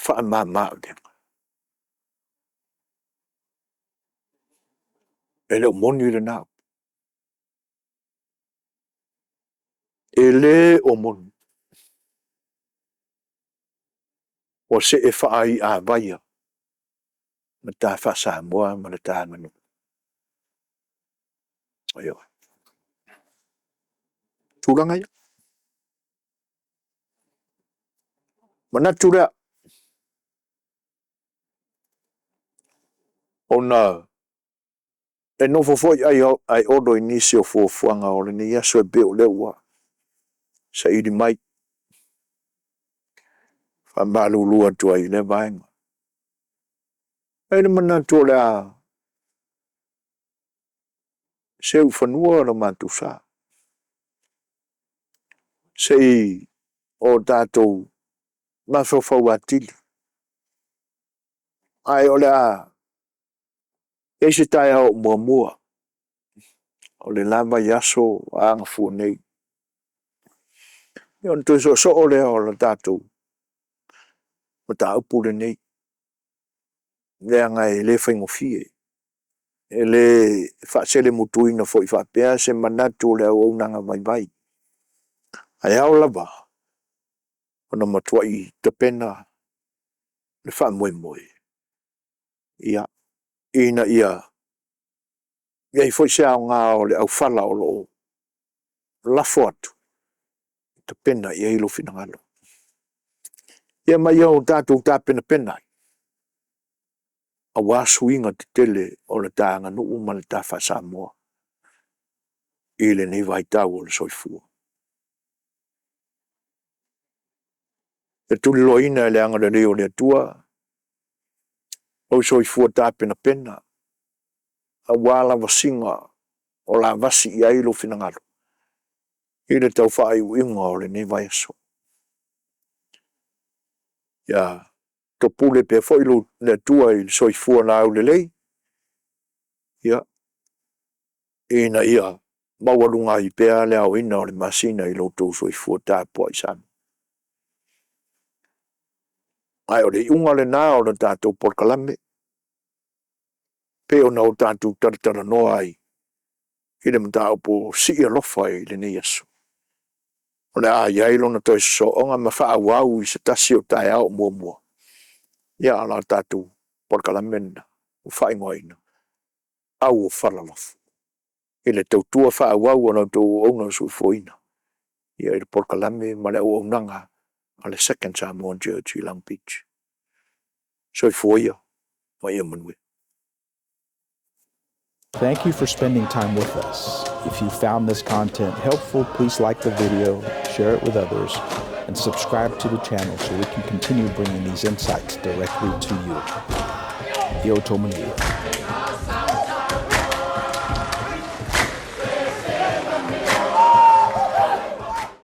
faamama-avega? E le o moni lena upu. E le o moni. Ua see faai'avaia le ta faa-Samoa ma le ta aganuu. Ioe. O tulaga ia. Manatu lea, ona e nofo foi Aiono i nisi o fuafuaga o lenei aso e pei o lea ua saili mai. E faamalulu atu ai i lea vaega. E i ai le manatu o le a seu i fanua lo matou sa, se i o tatou mafaufau atili, ae o le a i ai se taeao o muamua o le la vaiaso a gafua nei, ia ona toe soosoo lea o le tatou mataupu lenei, leaga e le faigofie. E le faaselemutuina foi faapea se manatu o le auaunaga vaivai, ae ao lava ona matuai tapena le faamoemoe, ia, ina ia i ai foi se aoga o le aufala o lo o lafo atu, e tapena i ai lou finagalo. Ia ma ia o tatou tapenapena ai, aua suiga tetele o le ta aganuu ma le ta faa-Samoa i lenei vaitau o le soifua. Ia tuliloaina e le agalelei o le Atua lou soifua tapenapena aua lavasiga o le a vasi i ai lou finagalo i le tau faaiuiuga o lenei vaiaso. Ia topule pea foi le Atua i le soifua laulelei, ia, ina ia maualuga ai pea le aoina o le masina i lo outou soifua tapuai Samoa. Ae o le iuga lena o le tatou polokalame, pei ona o tatou talatalanoa ai i le mataupu sii alofa i lenei aso. O le a i ai lona toe sosooga ma faaauau i se tasi o taeao o muamua, ia a o le tatou polokalame lena ua faaigoaina, Auofala i le tautua faaauau a la outou auauna soifuaina, ia i le polokalame ma le auaunaga a le Second Samoa Church i Long Beach. Soifua ia ma ia manuia. Thank you for spending time with us. If you found this content helpful, please like the video, share it with others, and subscribe to the channel so we can continue bringing these insights directly to you. Ia outou manuia.